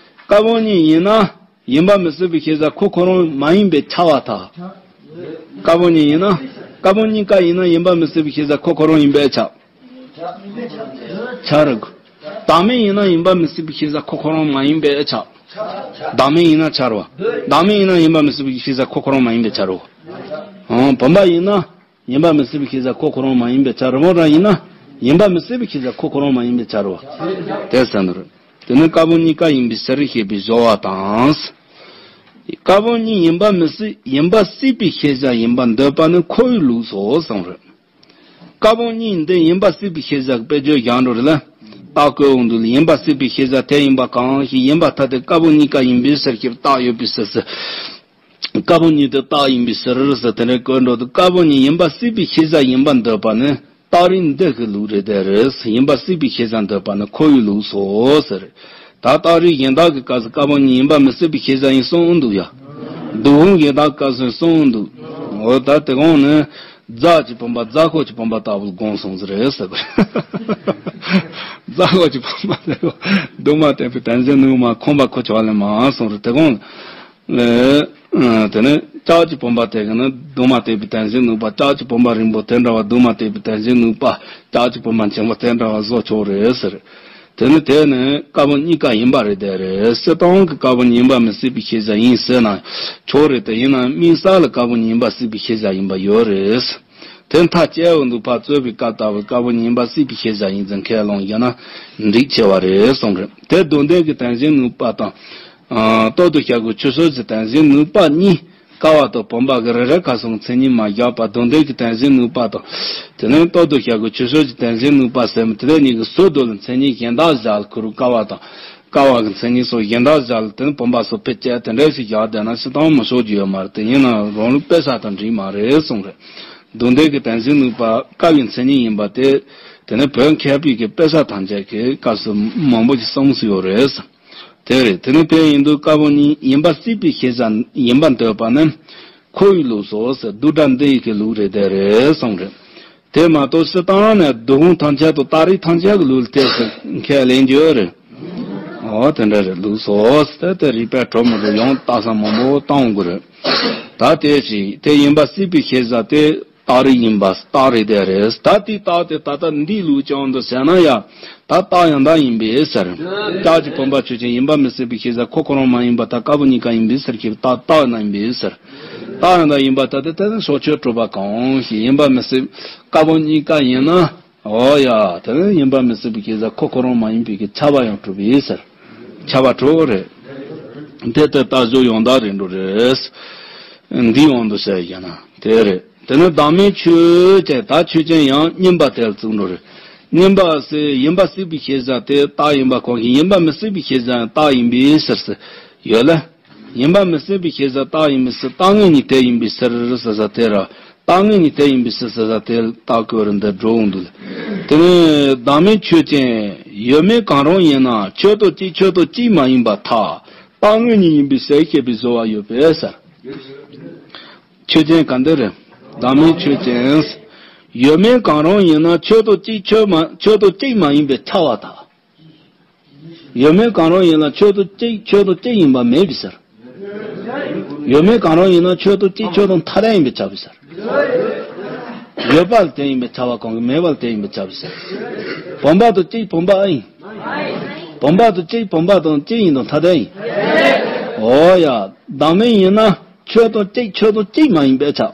ཀ་པོ་གཉིས་ཡིན་ན་ཡིན་པ་མི་སྲིད་པའི་ཤེས་བྱ་ཁོ་ཁོ་རང་མ་ཡིན་པས་ཁྱབ་པར་ཐལ། ཀ་པོ་གཉིས་ཡིན་ན། ཀ་པོ་གཉིས་ཀ་ཡིན་ན་ཡིན་པ་མི་སྲིད་པའི་ཤེས་བྱ་ཁོ་ཁོ་རང་ཡིན་པས་ཁྱབ། ཁྱབ་རེད། བདག་མེད་ཡིན་ན་ཡིན་པ་མི་སྲིད་པའི་ཤེས་བྱ་ཁོ་ཁོ་རང་མ་ཡིན་པས་ཁྱབ། བདག་མེད་ཡིན་ན་ཁྱབ་རེད་པ། བདག་མེད་ཡིན་ན་ཡིན་པ་མི་སྲིད་པའི་ཤེས་བྱ་ཁོ་ཁོ་རང་མ་ཡིན་པས་ཁྱབ་རེད་པ། ཨང་། བུམ་པ་ཡིན་ན་ཡིན་པ་མི་སྲིད་པའི་ཤེས་བྱ་ཁོ་ཁོ་རང་མ་ཡིན་པས་ཁྱབ་རེད་པ། རང་ཡིན་ན་ཡིན་པ་མི་སྲིད་པའི་ཤེས་བྱ་ཁོ་ཁོ་རང་མ་ཡིན་པས་ཁྱབ་རེད་པ། དེ་ཟེར་ནི་རེད། དེ་ནི་ཀ་པོ་གཉིས་ཀ་ཡིན་པའི་ཕྱིར་ཞེས་པའི་སྦྱོར་བ་དང་། ཀ་པོ་གཉིས་ཡིན་པ་མི་སྲིད། ཡིན་པ་སྲིད་པའི་ཤེས་བྱ་ཡིན་པར་འདོད་པ་ནི་ཁོ་བོའི་ལུགས་སོ་གསུངས་རེད། ཀ་པོ་གཉིས་འདི་ཡིན་པ་སྲིད་པའི་ཤེས་བྱ་གི་དཔེ་བརྗོད་བཞག་འགྲོ་རེད་ལ། རྟགས་བཀོད་འོང་དུས་ལ་ཡིན་པ་སྲིད་པའི་ཤེས་བྱ་དེ་ཡིན་པ་གང་ཞིག་ཡིན་པར་ཐལ་ཏེ། ཀ་པོ་གཉིས་ཀ་ཡིན་པའི་ཕྱིར་ཞེས་རྟགས་ཡོད་པའི་ཕྱིར་ཟེར། ཀ་པོ་གཉིས་དེ་རྟགས་ཡིན་པའི་ཕྱིར་ཟེར་དེ་འདྲ་བཀོད་འགྲོ་དུས། ཀ་པོ་གཉིས་ཡིན་པ་སྲིད་པའི་ཤེས་བྱ་ཡིན་པར་འདོད་པ་ནི། རྟགས་རིགས་འདི་གི་ལུགས་རེད་དེ་རེད། ཡིན་པ་སྲིད་པའི་ཤེས་བྱ་འདོད་པ་ནི་ཁོ་བོའི་ལུགས་སོ་ཟེར། ད་རྟགས་རིགས་གཞན་དག་གི་སྐབས་སུ་ཀ་པོ་གཉིས་ཡིན་པ་མི་སྲིད་པའི་ཤེས་བྱ་ཡིན་གསུངས་འདུག་ཡ། སྡོད་ཁུངས་གཞན་དག་གི་སྐབས་སུ་གསུངས་འདུག་འོ། ད་དེ་གོང་ནས་རྫ་གི་བུམ་པ་རྫ་ཁོག་གི་བུམ་པ་ལྟ་བུར་དགོངས་སོང་ཟེར་རེད་ཟེར་གི་རེད། རྫ་ཁོག་གི་བུམ་པ་དེ་གདུང་མ་གཏད་པའི་དོན་གཟིགས་ནུས་མ་ཁོམ་པ་ཁོ་ཆོག་ལེ་མ་གསུངས་རེད། དེ་གོང་ལ། ཨ། དེ་ནས་ལྕགས་ཀྱི་བུམ་པ་དེ་གི་ནི་གདུང་མ་གཏད་པའི་དོན་གཟིགས་ནུས་པ། ལྕགས་ཀྱི་བུམ་པ་རིང་པོ་དེ་འདྲ་བ་གདུང་མ་གཏད་པའི་དོན་གཟིགས་ནུས་པ། ལྕགས་ཀྱི་བུམ་པ་ཆེན་པོ་དེ་འདྲ་བ་བཟོ་ཆོག་རེད་ཟེར། དེ་ནི་དེ་ནི་ཀ་པོ་གཉིས་ཀ་ཡིན་པ་རེད་དེ་རེད། སྤྱིར་བཏང་གི་ཀ་པོ་གཉིས་ཡིན་པ་མི་སྲིད་པའི་ཤེས་བྱ་ཡིན་ཟེར་ན་ཆོག་རེད་དེ། ཡིན་ནའང་དམིགས་བསལ་ལ་ཀ་པོ་གཉིས་ཡིན་པ་སྲིད་པའི་ཤེས་བྱ་ཡིན་པ་ཡོད་རེད། དེ་མཐའ་དཔྱད་འོང་དུས་ཕར་རྩོད་པའི་སྐབས་ལྟ་བུར་ཀ་པོ་གཉིས་ཡིན་པ་སྲིད་པའི་ཤེས་བྱ་ཡིན་ཚུལ་ཁས་ལེན་བྱས་ན་འགྲིག་ཆེ་བ་རེད་གསུངས་རེད། དེ་དོན་ལྡན་གྱི་དོན་གཟིགས་ནུས་པ་དང་། ཨ། རྟག་ཏུ་བྱ་དགོས་ཆོས་ཕྱོགས་ཀྱི་དོན་གཟིགས་ནུས་པ་གཉིས། ཀ་བ་དང་བུམ་པ་གི་རེ་རེ་ཁ་གསུམ་མཚན་ཉིད་མ་བཞག་པར་དོན་ལྡན་གྱི་དོན་གཟིགས་ནུས་པ་དང་། དེ་ནས་རྟག་ཏུ་བྱ་དགོས་ཆོས་ཕྱོགས་ཀྱི་དོན་གཟིགས་ནུས་པ་ཟེར་མི་དེ་དག་གཉིས་ཀྱི་ཟུར་དུ་ལ་མཚན་ཉིད་གཞན་དག་བཞག་ལ། ཁོ་རང་ཀ་བ་དང་ཀ་བ་གི་མཚན་ཉིད་སོགས་གཞན་དག་བཞག་ལ། དེ་ནས་བུམ་པ་སོགས་ཕར་བཅད་དེ་འདྲ་ཞིག་བཞག་བསྡད་ན་སྤྱིར་བཏང་མི་ཆོག་རྒྱུ་ཡོད་མ་རེད། དེ་ཡིན་ན་རང་ལུགས་དཔེ་ཆ་དང་འགྲིག་མ་རེད་གསུངས་རེད། དོན་ལྡན་གྱི་དོན་གཟིགས་ནུས་པ་ཀ་བའི་མཚན་ཉིད་ཡིན་པ་དེ། དེ་ནས་བོད་མཁས་པའི་གི་དཔེ་ཆ་ཐམས་ཅད་ཀྱི་སྐབས་སུ་མང་པོ་ཞིག་གསུངས་སུ་ཡོད་རེད། དེ་རེད། དེ་ནི་དཔེ་ཡིན་དུས་ཀ་པོ་གཉིས་ཡིན་པ་སྲིད་པའི་ཤེས་བྱ་ཡིན་པར་འདོད་པ་ནི་ཁོ་བོའི་ལུགས་སོ་ཟེར། བསྡུས་གྲྭ་འདི་ཡི་གི་ལུགས་རེད་དེ་རེད་གསུངས་རེད། དེ་མ་གཏོགས་སྤྱིར་བཏང་ནས་སྡོད་ཁུངས་ཐམས་ཅད་དང་རྟགས་རིགས་ཐམས་ཅད་ཀྱི་ལུགས་ལ་བལྟས་ཏེ་ཁས་ལེན་རྒྱུ་རེད། འོ། དེ་འདྲ་རེད། ལུགས་སོ་ཟེར་དེ་རིགས་པས་གྲུབ་མི་འགྲོ། ཡང་ལྟ་ས་མང་པོ་བཏང་དགོས་རེད། ད་དེ་ཅི་དེ་ཡིན་པ་སྲིད་པའི་ཤེས་བྱ་དེ། རྟགས་རིགས་ཡིན་པ་རྟགས་རེད་དེ་རེད། ད་དེའི་རྟགས་དེ་ད་ལྟ་འདིའི་ལུགས་ཀྱང་འདུག་ཟེར་ན་ཡང་ད་རྟགས་ཡང་དག་ཡིན་པས་ཟེར། ལྕགས་ཀྱི་བུམ་པ་ཆོས་ཅན། ཡིན་པ་མི་སྲིད་པའི་ཤེས་བྱ་ཁོ་ཁོ་རང་མ་ཡིན་པར་ཐལ། ཀ་པོ་གཉིས་ཀ་ཡིན་པའི་ཕྱིར་ཞེས་པའི་རྟགས་རྟགས་ཡང་དག་ཡིན་པས་ཟེར། རྟགས་ཡང་དག་ཡིན་པར་ཐལ་ཏེ། དེ་ནི་ཕྱོགས་ཆོས་གྲུབ་པ་གང་ཞིག་ཡིན་པ་མི་སྲིད། ཀ་པོ་གཉིས་ཀ་ཡིན་ན། འོ་ཡ། དེ་ནི་ཡིན་པ་མི་སྲིད་པའི་ཤེས་བྱ་ཁོ་ཁོ་རང་མ་ཡིན་པའི་གི་ཁྱབ་པ་ཡང་གྲུབ་པས་ཟེར། ཁྱབ་པ་གྲུབ་རེད། དེ་ལྟར་རྟགས་གཞུང་ཡང་དག་རེད་འགྲོ་རེད། འདི་ཡོང་དུ་ཟེར་ཡིན་ན་དེ་རེད། དེ་ནི་བདག་མེད་ཆོས་ཅན། ད་ཆོས་ཅན་ཡང་མཉམ་པ་དེ་ལ་བཙུགས་འགྲོ་རེད། མཉམ་པ་ཟེར་ཡིན་པ་སྲིད་པའི་ཤེས་བྱ་དེ་རྟགས་ཡིན་པ་གང་ཞིག་ཡིན་པ་མི་སྲིད་པའི་ཤེས་བྱ་ཡང་རྟགས་ཡིན་པའི་ཕྱིར་ཟེར་ཡོད་ལ། ཡིན་པ་མི་སྲིད་པའི་ཤེས་བྱ་རྟགས་ཡིན་པའི་ཕྱིར་རྟག་དངོས་གཉིས་དེ་ཡིན་པའི་ཕྱིར་ཟེར་ས་དེ་ར། རྟག་དངོས་གཉིས་དེ་ཡིན་པའི་ཕྱིར་ཟེར་ས་དེ་རྟགས་བཀོད་རེད་འདི་འགྲོ་འོང་འདུག་དེ་ནས་བདག་མེད་ཆོས་ཅན། ཡོད་མེད་གང་རུང་ཡིན་ན་ཆོས་དང་གཅིག་ཆོས་དང་གཅིག་མ་ཡིན་པར་ཐལ། རྟག་དངོས་གཉིས་ཡིན་པའི་ཕྱིར་ཞེས་པའི་བཟོ་བ་ཡོད་པས་ཟེར། ཆོས་ཅན་ག་འདི་རེད། བདག་མེད་ཆོས་ཅན། ཡོད་མེད་གང་རུང་ཡིན་ན་ཆོས་དང་གཅིག་ཆོས་མ་ཆོས་དང་གཅིག་མ་ཡིན་པས་ཁྱབ་པར་ཐལ། ཡོད་མེད་གང་རུང་ཡིན་ན་ཆོས་དང་གཅིག་ཆོས་དང་གཅིག་ཡིན་པ་མེད་པའི་ཕྱིར། ཡོད་མེད་གང་རུང་ཡིན་ན་ཆོས་དང་གཅིག་ཆོས་དང་ཐ་དད་ཡིན་པས་ཁྱབ་པའི་ཕྱིར། ཡོད་པ་ལ་དེ་ཡིན་པས་ཁྱབ་པ་གང་གི་མེད་པ་ལ་དེ་ཡིན་པས་ཁྱབ་པའི་ཕྱིར། བུམ་པ་དང་གཅིག་བུམ་པ་ཨེ་ཡིན། བུམ་པ་དང་གཅིག་བུམ་པ་དང་གཅིག་ཡིན་དང་ཐ་དད་ཡིན། འོ་ཡ། བདག་མེད་ཡིན་ན་ཆོས་དང་གཅིག་ཆོས་དང་གཅིག་མ་ཡིན་པས་ཁྱབ།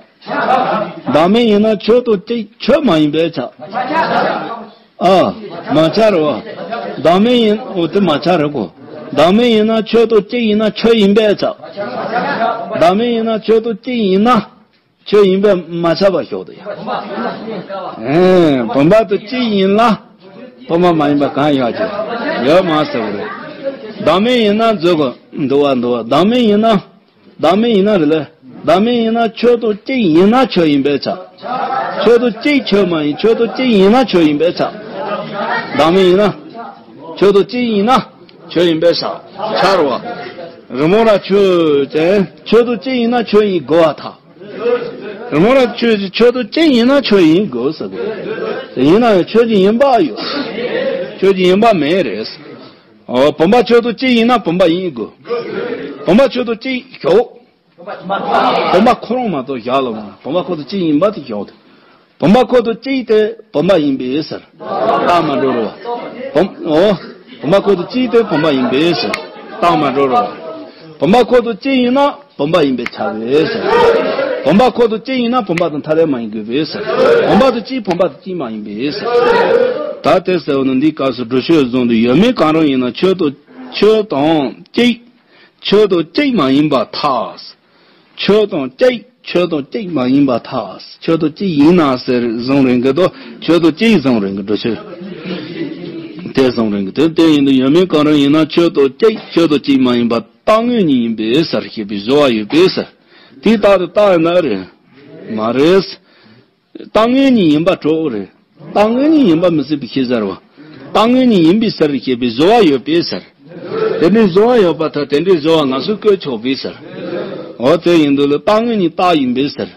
བདག་མེད་ཡིན་ན་ཆོས་དང་གཅིག་ཆོས་མ་ཡིན་པས་ཁྱབ། ཨ། མ་ཁྱབ་རེད་བ། བདག་མེད་ཡིན། འོ་དེ་མ་ཁྱབ་རེད་གོ། བདག་མེད་ཡིན་ན་ཆོས་དང་གཅིག་ཡིན་ན་ཆོས་ཡིན་པས་ཁྱབ། བདག་མེད་ཡིན་ན་ཆོས་དང་གཅིག་ཡིན་ན་ཆོས་ཡིན་པས་མ་ཁྱབ་པ་ཞོག་དུ་ཡ། ཨེ། བུམ་པ་དང་གཅིག་ཡིན་ལ། བུམ་པ་མ་ཡིན་པ་གང་ཡོད་ཀྱི། ཡོད་མ་ཟེར་བ་རེད། བདག་མེད་ཡིན་ན་འཛོལ་གོ། འདུ་བ་འདུ་བ། བདག་མེད་ཡིན་ན། བདག་མེད་ཡིན་ན་རེད་ལ། བདག་མེད་ཡིན་ན་ཆོས་དང་གཅིག་ཡིན་ན་ཆོས་ཡིན་པས་ཁྱབ། ཆོས་དང་གཅིག་ཆོས་མ་ཡིན། ཆོས་དང་གཅིག་ཡིན་ན་ཆོས་ཡིན་པས་ཁྱབ། བདག་མེད་ཡིན་ན། ཆོས་དང་གཅིག་ཡིན་ན་ཆོས་ཡིན་པས་ཁྱབ། ཁྱབ་རེད་བ། རི་མོ་ར་ཆོས་ཅན། ཆོས་དང་གཅིག་ཡིན་ན་ཆོས་ཡིན་དགོས་པར་ཐལ། རི་མོ་ར་ཆོས་ཅན། ཆོས་དང་གཅིག་ཡིན་ན་ཆོས་ཡིན་དགོས་ཟེར་དགོས། དེ་ཡིན་ན་ཡང་ཆོས་ཅན་ཡིན་པ་ཡོད། ཆོས་ཅན་ཡིན་པ་མེད་རེད། འོ། བུམ་པ་ཆོས་དང་གཅིག་ཡིན་ན་བུམ་པ་ཡིན་དགོས། བུམ་པ་ཆོས་དང་གཅིག་ཞོག་བུམ་པ་ཁོ་རང་མ་གཏོགས་བཞག་ལ་མ། བུམ་པ་ཁོ་དང་གཅིག་ཡིན་པ་དེ་ཞོག་སྟེ། བུམ་པ་ཁོ་དང་གཅིག་དེ་བུམ་པ་ཡིན་པས་ཟེར། རྟགས་མ་འགྲོ་རོ། བུམ། འོ། བུམ་པ་ཁོ་དང་གཅིག་དེ་བུམ་པ་ཡིན་པས་ཟེར། རྟགས་མ་འགྲོ་རོ། བུམ་པ་ཁོ་དང་གཅིག་ཡིན་ན་བུམ་པ་ཡིན་པས་ཁྱབ་པས་ཟེར། བུམ་པ་ཁོ་དང་གཅིག་ཡིན་ན་བུམ་པ་དང་ཐ་དད་མ་ཡིན་དགོས་པས་ཟེར། བུམ་པ་དང་གཅིག་བུམ་པ་དང་གཅིག་མ་ཡིན་པས་ཟེར། ད་དེ་ཟེར་བ་ནི་འདིའི་སྐབས་སུ་སྒྲུབ་ཕྱོགས་བཟུང་དུ་ཡོད་མེད་གང་རུང་ཡིན་ན་ཆོས་དང་ཆོས་དང་གཅིག་ཆོས་དང་གཅིག་མ་ཡིན་པར་ཐལ། ཆོས་དང་གཅིག་ཆོས་དང་གཅིག་མ་ཡིན་པར་ཐལ། ཆོས་དང་གཅིག་ཡིན་ན་ཟེར་བཟུང་རན་གི་དོ། ཆོས་དང་གཅིག་བཟུང་རན་གི། སྒྲུབ་ཕྱོགས་དེ་བཟུང་རན་གི། དེ་དེ་ཡིན་དུ་ཡོད་མེད་གང་རུང་ཡིན་ན་ཆོས་དང་གཅིག་ཆོས་དང་གཅིག་མ་ཡིན་པར་རྟག་དངོས་གཉིས་ཡིན་པས་ཟེར་ཞེས་པའི་བཟོ་བ་ཡོད་པས་ཟེར། དེའི་རྟགས་དེ་རྟགས་ཡིན་ན་རེད། མ་རེད། རྟག་དངོས་གཉིས་ཡིན་པ་གྲོགས་རེད། རྟག་དངོས་གཉིས་ཡིན་པ་མི་སྲིད་པའི་ཕྱིར་ཟེར་བ། རྟག་དངོས་གཉིས་ཡིན་པའི་ཕྱིར་ཞེས་པའི་བཟོ་བ་ཡོད་པས་ཟེར། དེ་འདྲའི་བཟོ་བ་ཡོད་པར་ཐལ། དེ་འདྲའི་བཟོ་བ་ང་ཚོས་བཀོད་ཆོག་པས་ཟེར། འོ་དེ་ཡིན་དུས་ལ་རྟག་དངོས་གཉིས་རྟགས་ཡིན་པས་ཟེར།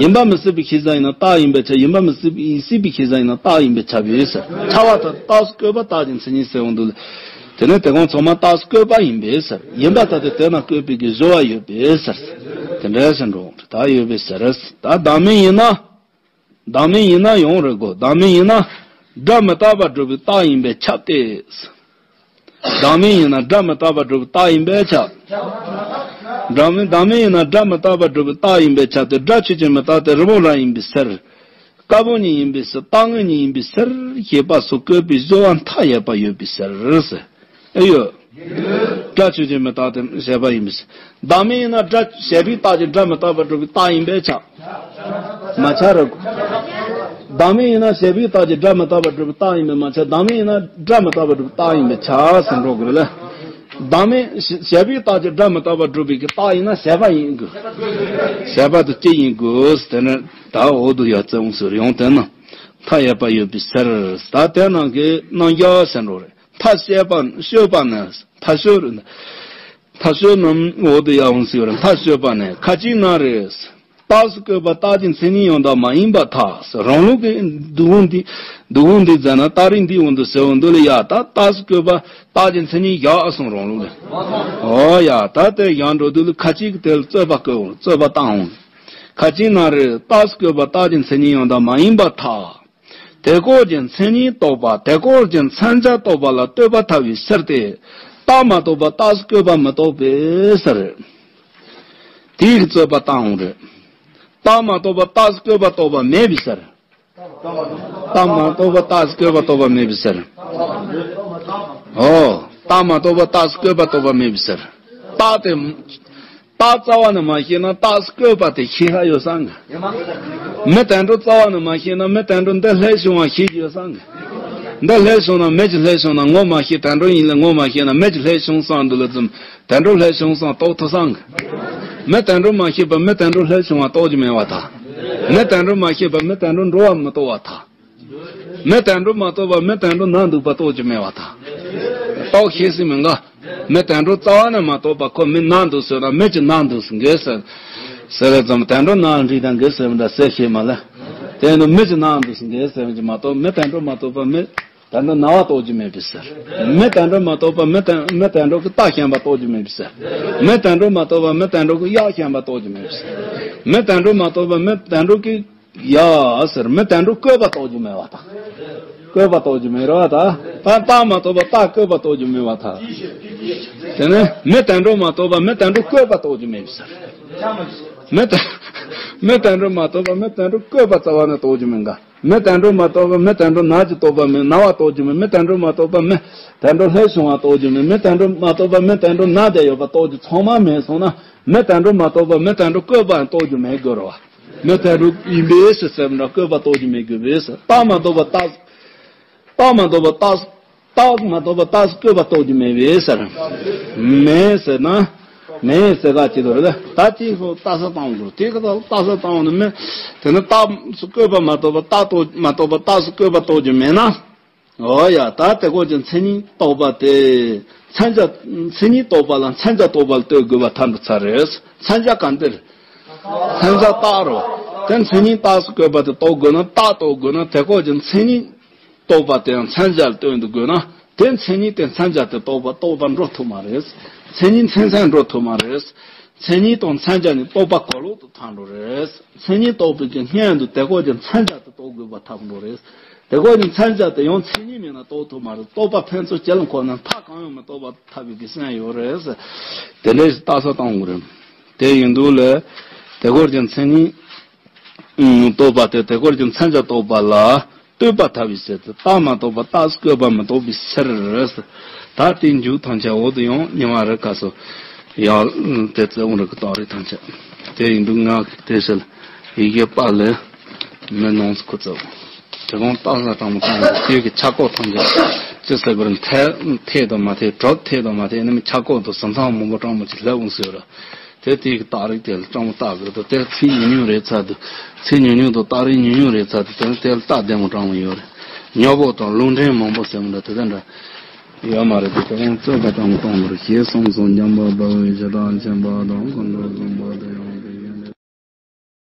ཡིན་པ་མི་སྲིད་པའི་ཕྱིར་ཟེར་ཡིན་ན་རྟགས་ཡིན་པས་ཁྱབ། ཡིན་པ་མི་སྲིད་པའི་སྲིད་པའི་ཕྱིར་ཟེར་ཡིན་ན་རྟགས་ཡིན་པས་ཁྱབ་པས་ཟེར། ཁྱབ་པ་ཐལ། རྟགས་སུ་བཀོད་པ་རྟགས་ཀྱི་མཚན་ཉིད་ཟེར་འོང་དུས་ལ། དེ་ནས་དེ་གོང་ཚང་མ་རྟགས་སུ་བཀོད་པ་ཡིན་པས་ཟེར། ཡིན་པ་ཐལ་ཏེ་དེ་ན་བཀོད་པའི་གི་བཟོ་བ་ཡོད་པས་ཟེར། དེ་འདྲ་ཟེར་འགྲོ་འོང་། ད་ཡོད་པས་ཟེར། ད་བདག་མེད་ཡིན་ན། བདག་མེད་ཡིན་ན་ཡང་རེད་གོ། བདག་མེད་ཡིན་ན་སྒྲ་མི་རྟག་པར་སྒྲུབ་པའི་རྟགས་ཡིན་པས་ཁྱབ་སྟེ། བདག་མེད་ཡིན་ན་སྒྲ་མི་རྟག་པར་སྒྲུབ་པའི་རྟགས་ཡིན་པས་ཁྱབ། བདག་མེད་བདག་མེད་ཡིན་ན་སྒྲ་མི་རྟག་པར་སྒྲུབ་པའི་རྟགས་ཡིན་པས་ཁྱབ་སྟེ། སྒྲ་ཆོས་ཅན་མི་རྟག་སྟེ་རི་བོང་རྭ་ཡིན་པའི་ཕྱིར། རྐང་བ་གཉིས་ཡིན་པའི་ཕྱིར། རྟག་དངོས་གཉིས་ཡིན་པའི་ཕྱིར་ཞེས་པ་སོགས་བཀོད་པའི་བཟོ་བ་མཐའ་ཡས་པ་ཡོད་པའི་ཕྱིར་ཟེར། ཨེ་ཡོད། སྒྲ་ཆོས་ཅན་མི་རྟག་སྟེ་བྱས་པ་ཡིན་པས། བདག་མེད་ཡིན་ན་སྒྲ་བྱས་པའི་རྟགས་ཀྱིས་སྒྲ་མི་རྟག་པར་སྒྲུབ་པའི་རྟགས་ཡིན་པས་ཁྱབ། མ་ཁྱབ་རེད། བདག་མེད་ཡིན་ན་བྱས་པའི་རྟགས་ཀྱིས་སྒྲ་མི་རྟག་པར་སྒྲུབ་པའི་རྟགས་ཡིན་པས་མ་ཁྱབ། བདག་མེད་ཡིན་ན་སྒྲ་མི་རྟག་པར་སྒྲུབ་པའི་རྟགས་ཡིན་པས་ཁྱབ་ཟེར་འགྲོ་དགོས་ལ། བདག་མེད་བྱས་པའི་རྟགས་ཀྱིས་སྒྲ་མི་རྟག་པར་སྒྲུབ་པའི་གི་རྟགས་ཡིན་ན་བྱས་པ་ཡིན་དགོས། བྱས་པ་དེ་གཅིག་ཡིན་དགོས། དེ་ནི་ད་འོག་ཏུ་ཡ་བཙན་འོང་ཟེར་ཡོང་དེ་ན་མཐའ་ཡས་པ་ཡོད་པའི་ཕྱིར། ད་དེ་ནང་གི་རྣམ་གཞག་ཟེར་འགྲོ་རེད། མཐའ་བཤད་པ་བཤད་པ་ནི་མཐའ་བཤད་རེད། མཐའ་བཤད་རྣམས་འོག་ཏུ་ཡར་འོང་ཟེར་བ་རེད། མཐའ་བཤད་པ་ནི་ཁ་ཅིག་ན་རེ། རྟགས་སུ་བཀོད་པ་རྟགས་ཀྱི་མཚན་ཉིད་ཡང་དག་མ་ཡིན་པར་ཐལ། རང་ལུགས་ཀྱི་འདུལ་བ་འདི་འདུལ་བ་འདི་མཛད་ན་རྟགས་རིགས་འདི་འོང་དུ་ཟེར་བ་འདུལ་ལ་ཡ། ད་རྟགས་སུ་བཀོད་པ་རྟགས་ཀྱི་མཚན་ཉིད་བཞག་སོང་རང་ལུགས་ལ། འོ་ཡ། ད་དེ་ཡང་འགྲོ་དུས་ལ་ཁ་ཅིག་གི་དེ་ལ་རྩོད་པ་བཀོད་འོང་། རྩོད་པ་བཏང་འོང་། ཁ་ཅིག་ན་རེ། རྟགས་སུ་བཀོད་པ་རྟགས་ཀྱི་མཚན་ཉིད་ཡང་དག་མ་ཡིན་པར་ཐལ། དེ་སྐོར་གྱི་མཚན་ཉིད་རྟོགས་པ། དེ་སྐོར་གྱི་མཚོན་བྱ་རྟོགས་པ་ལ་ལྟོས་པར་ཐལ་བའི་ཕྱིར་ཏེ། རྟགས་མ་རྟོགས་པར་རྟགས་སུ་བཀོད་པ་མི་རྟོགས་པའི་ཕྱིར། དེའི་རྩོད་པ་བཏང་འོང་རེད། རྟགས་མ་རྟོགས་པར་རྟགས་སུ་བཀོད་པ་རྟོགས་པ་མེད་པའི་ཕྱིར། རྟགས་མ་རྟོགས་པར་རྟགས་སུ་བཀོད་པ་རྟོགས་པ་མེད་པའི་ཕྱིར། འོ། རྟགས་མ་རྟོགས་པར་རྟགས་སུ་བཀོད་པ་རྟོགས་པ་མེད་པའི་ཕྱིར། རྟགས་དེ། རྟགས་རྩ་བ་ནས་མ་ཤེས་ན་རྟགས་སུ་བཀོད་པ་དེ་ཤེས་ཧ་ཡོད་སང་གི། མི་དོན་གྲུབ་རྩ་བ་ནས་མ་ཤེས་ན་མི་དོན་གྲུབ་འདི་ལྷད་བྱུང་བ་ཤེས་ཡོད་སང་གི། འདི་ལྷད་བྱུང་ན་མི་གྱི་ལྷད་བྱུང་ན་ངོ་མ་ཤེས། དོན་གྲུབ་ཡིན་ལ་ངོ་མ་ཤེས་ན་མི་གྱི་ལྷད་བྱུང་སང་འདུག་ལ་ཙམ་དོན་གྲུབ་ལྷད་བྱུང་སང་རྟོགས་ཐུབ་སང་གི། མི་དོན་གྲུབ་མ་ཤེས་པར་མི་དོན་གྲུབ་ལྷད་བྱུང་བ་རྟོགས་ཀྱི་མེད་པར་ཐལ། མི་དོན་གྲུབ་མ་ཤེས་པར་མི་དོན་གྲུབ་འགྲོ་བ་མི་རྟོགས་པར་ཐལ། མི་དོན་གྲུབ་མ་རྟོགས་པར་མི་དོན་གྲུབ་ན་འདུག་པ་རྟོགས་ཀྱི་མེད་པར་ཐལ། རྟོགས་ཤེས་སྲིད་མི་འགའ། མི་དོན་གྲུབ་རྩ་བ་ནས་མ་རྟོགས་པར་ཁོ་མི་ན་འདུག་ཟེར་ན་མི་གྱི་ན་འདུག་ཟེར་འགལ་ཟེར། ཟེར་ཙམ་དོན་གྲུབ་ན་འགྲིག་དང་འགལ་ཟེར་མི་འདྲ་ཟེར་ཤེས་མ་ལ། དེ་ནི་མི་གྱི་ན་འདུག་ཟེར་འགལ་ཟེར་མི་གྱི་མ་རྟོགས། མི་དོན་གྲུབ་མ་རྟོགས་པར་མི་དོན་གྲུབ་ན་བ་རྟོགས་ཀྱི་མེད་པའི་ཟེར། མི་དོན་གྲུབ་མ་རྟོགས་པར་མི་དོན་མི་དོན་གྲུབ་ཀྱི་རྟགས་ཞེན་པ་རྟོགས་ཀྱི་མེད་པའི་ཟེར། མི་དོན་གྲུབ་མ་རྟོགས་པར་མི་དོན་གྲུབ་ཀྱི་གཡག་ཞེན་པ་རྟོགས་ཀྱི་མེད་པའི་ཟེར། མི་དོན་གྲུབ་མ་རྟོགས་པར་མི་དོན་གྲུབ་ཀྱི་ཡ་ཟེར། མི་དོན་གྲུབ་བཀོད་པ་རྟོགས་རྒྱུ་མེད་པར་ཐལ། བཀོད་པ་རྟོགས་རྒྱུ་མེད་རེད་པ། ད་རྟགས་མ་རྟོགས་པར་རྟགས་བཀོད་པ་རྟོགས་རྒྱུ་མེད་པར་ཐལ། དེ་ནས་མི་དོན་གྲུབ་མ་རྟོགས་པར་མི་དོན་གྲུབ་བཀོད་པ་རྟོགས་རྒྱུ་མེད་པའི་ཟེར། མི་དོན་མི་དོན་གྲུབ་མ་རྟོགས་པར་མི་དོན་གྲུབ་བཀོད་པ་རྩ་བ་ནས་རྟོགས་རྒྱུ་མེད་འགའ། མི་དོན་གྲུབ་མ་རྟོགས་པར་མི་དོན་གྲུབ་ན་གྱི་རྟོགས་པ་མེད། ན་བ་རྟོགས་རྒྱུ་མེད། མི་དོན་གྲུབ་མ་རྟོགས་པར་མི་དོན་གྲུབ་ལྷད་བྱུང་བ་རྟོགས་རྒྱུ་མེད། མི་དོན་གྲུབ་མ་རྟོགས་པར་མི་དོན་གྲུབ་ན་བསྡད་ཡོད་པ་རྟོགས་རྒྱུ་ཚང་མ་མེད་སོང་ན་མི་དོན་གྲུབ་མ་རྟོགས་པར་མི་དོན་གྲུབ་བཀོད་པ་རྟོགས་རྒྱུ་མེད་དགོས་རེད་པ། མི་དོན་གྲུབ་ཡིན་པའི་ཕྱིར་ཟེར་བ་འདྲ་བཀོད་པ་རྟོགས་རྒྱུ་མེད་དགོས་པའི་ཕྱིར། རྟགས་མ་རྟོགས་པར་རྟགས། རྟགས་མ་རྟོགས་པར་རྟགས། རྟགས་མ་རྟོགས་པར་རྟགས་སུ་བཀོད་པ་རྟོགས་རྒྱུ་མེད་པའི་ཕྱིར། མེད་ཟེར་ན། མེད་ཟེར་ག་ཅི་ལོ་རེད། ད་ཅི་ཧོ་རྟགས་གསལ་བཏང་དགོས། དེ་ག་ད་རྟགས་གསལ་བཏང་བ་ནི་མེད། དེ་ནི་རྟགས་སུ་བཀོད་པ་མ་རྟོགས་པར་རྟགས་རྟོགས་མ་རྟོགས་པར་རྟགས་སུ་བཀོད་པ་རྟོགས་རྒྱུ་མེད་ན། འོ་ཡ། ད་དེ་སྐོར་གྱི་མཚན་ཉིད་རྟོགས་པ་དེ། མཚན་བྱ། མཚན་ཉིད་རྟོགས་པ་ལ་མཚན་བྱ་རྟོགས་པ་ལ་ལྟོས་དགོས་པ་ཐལ་འགྲོ་ཚར་རེད། མཚན་བྱ་གང་དེར། མཚན་བྱ་རྟགས་རོ། དེ་མཚན་ཉིད་རྟགས་སུ་བཀོད་པ་དེ་རྟོགས་དགོས་ན་རྟགས་རྟོགས་དགོས་ན་དེ་སྐོར་གྱི་མཚན་ཉིད་རྟོགས་པ་དེ་ཡང་མཚན་བྱ་ལ་ལྟོས་འདུག་དགོས་ན་དེ་མཚན་ཉིད་དེ་མཚན་བྱ་དེ་རྟོགས་པ་རྟོགས་པ་འགྲོ་ཐུབ་མ་རེད། མཚན་ཉིད་མཚན་མཚན་འགྲོ་ཐུབ་མ་རེད། མཚན་ཉིད་དང་མཚན་བྱ་གཉིས་རྟོགས་པ་གོ་ལོག་ཏུ་ཐལ་འགྲོ་རེད། མཚན་ཉིད་རྟོགས་པའི་གི་སྔོན་དུ་དེ་སྐོར་གྱི་མཚན་བྱ་དེ་རྟོགས་དགོས་པ་ཐལ་འགྲོ་རེད། དེ་སྐོར་གྱི་མཚན་བྱ་དེ་ཡང་མཚན་ཉིད་མེད་ན་རྟོགས་ཐུབ་མ་རེད། རྟོགས་པ་ཕན་ཚུན་གཅིག་ལ་འཁོར་ན་མཐའ་གང་ཡང་མི་རྟོགས་པ་ཐལ་བའི་གི་སེམས་ཡོད་རེད། དེ་འདྲའི་རྟགས་གསལ་བཏང་དགོས་རེད། དེ་ཡིན་དུས་ལ་དེ་སྐོར་གྱི་མཚན་ཉིད་རྟོགས་པ་དེ་དེ་སྐོར་གྱི་མཚན་བྱ་རྟོགས་པ་ལ་ལྟོས་པ་ཐལ་བའི་ཕྱིར་ཏེ། རྟགས་མ་རྟོགས་པར་རྟགས་སུ་བཀོད་པ་མི་རྟོགས་པའི་ཕྱིར། ད་དེའི་མཇུག་ཐམས་ཅད་འོག་ཏུ་ཡང་ཉེ་བར་རིགས་ཁ་སོ། ཡང་དེ་ཙེ་འོང་རིགས་ཀྱི་རྟགས་རིགས་ཐམས་ཅད་དེ་ཡིན་དུས་ངག་གི་དེ་ཕྱིར་ཡི་གེ་པ་ལས་མི་སྣང་ཚུལ་ཁོ་ཚོ། དེ་གང་རྟགས་ས་དྲང་མོ་དྲང་མོ་དེ་གི་ཆ་བཀོད་ཐམས་ཅད་ཅི་ཟེར་དགོས་རེད། འཐད་འཐད་དང་མ་འཐད། གྲུབ་འཐད་དང་མ་འཐད། ནི་མི་ཆ་བཀོད་དང་ཟིན་ཐང་མང་པོ་དྲང་མོ་ཅིག་སླེབས་འོང་ཟེར་ར། དེ་དེའི་རྟགས་རིགས་དེ་ལ་སྤྲང་པོ་བལྟ་དགོས་དང་། དེ་ཚིག་ཉུང་ཉུང་རེད་ཚར་དུས། ཚིག་ཉུང་ཉུང་དང་རྟགས་རིགས་ཉུང་ཉུང་རེད་ཚར་དུས། དེ་ནི་དེ་ལ་རྟགས་བདེ་མོ་དྲང་མོ་ཡོད་རེད། ཉོག་པོ་དང་ལུང་འདྲེན་མང་པོ་ཟེར་མི་འདྲ་དེ་ལྟར་འདྲ་ཡོད་མ་རེད་དེ། དེ་རིང་རྩོད་པ་དྲང་མོ་གཏོང་དགོས་རེད། ཞེས་གསུངས་སོ། འཇམ་དཔལ་དཔའ་བོས་ཇི་ལྟར་མཁྱེན་པ་དང་། ཀུན་ཏུ་བཟང་པོ་དེ་ཡང་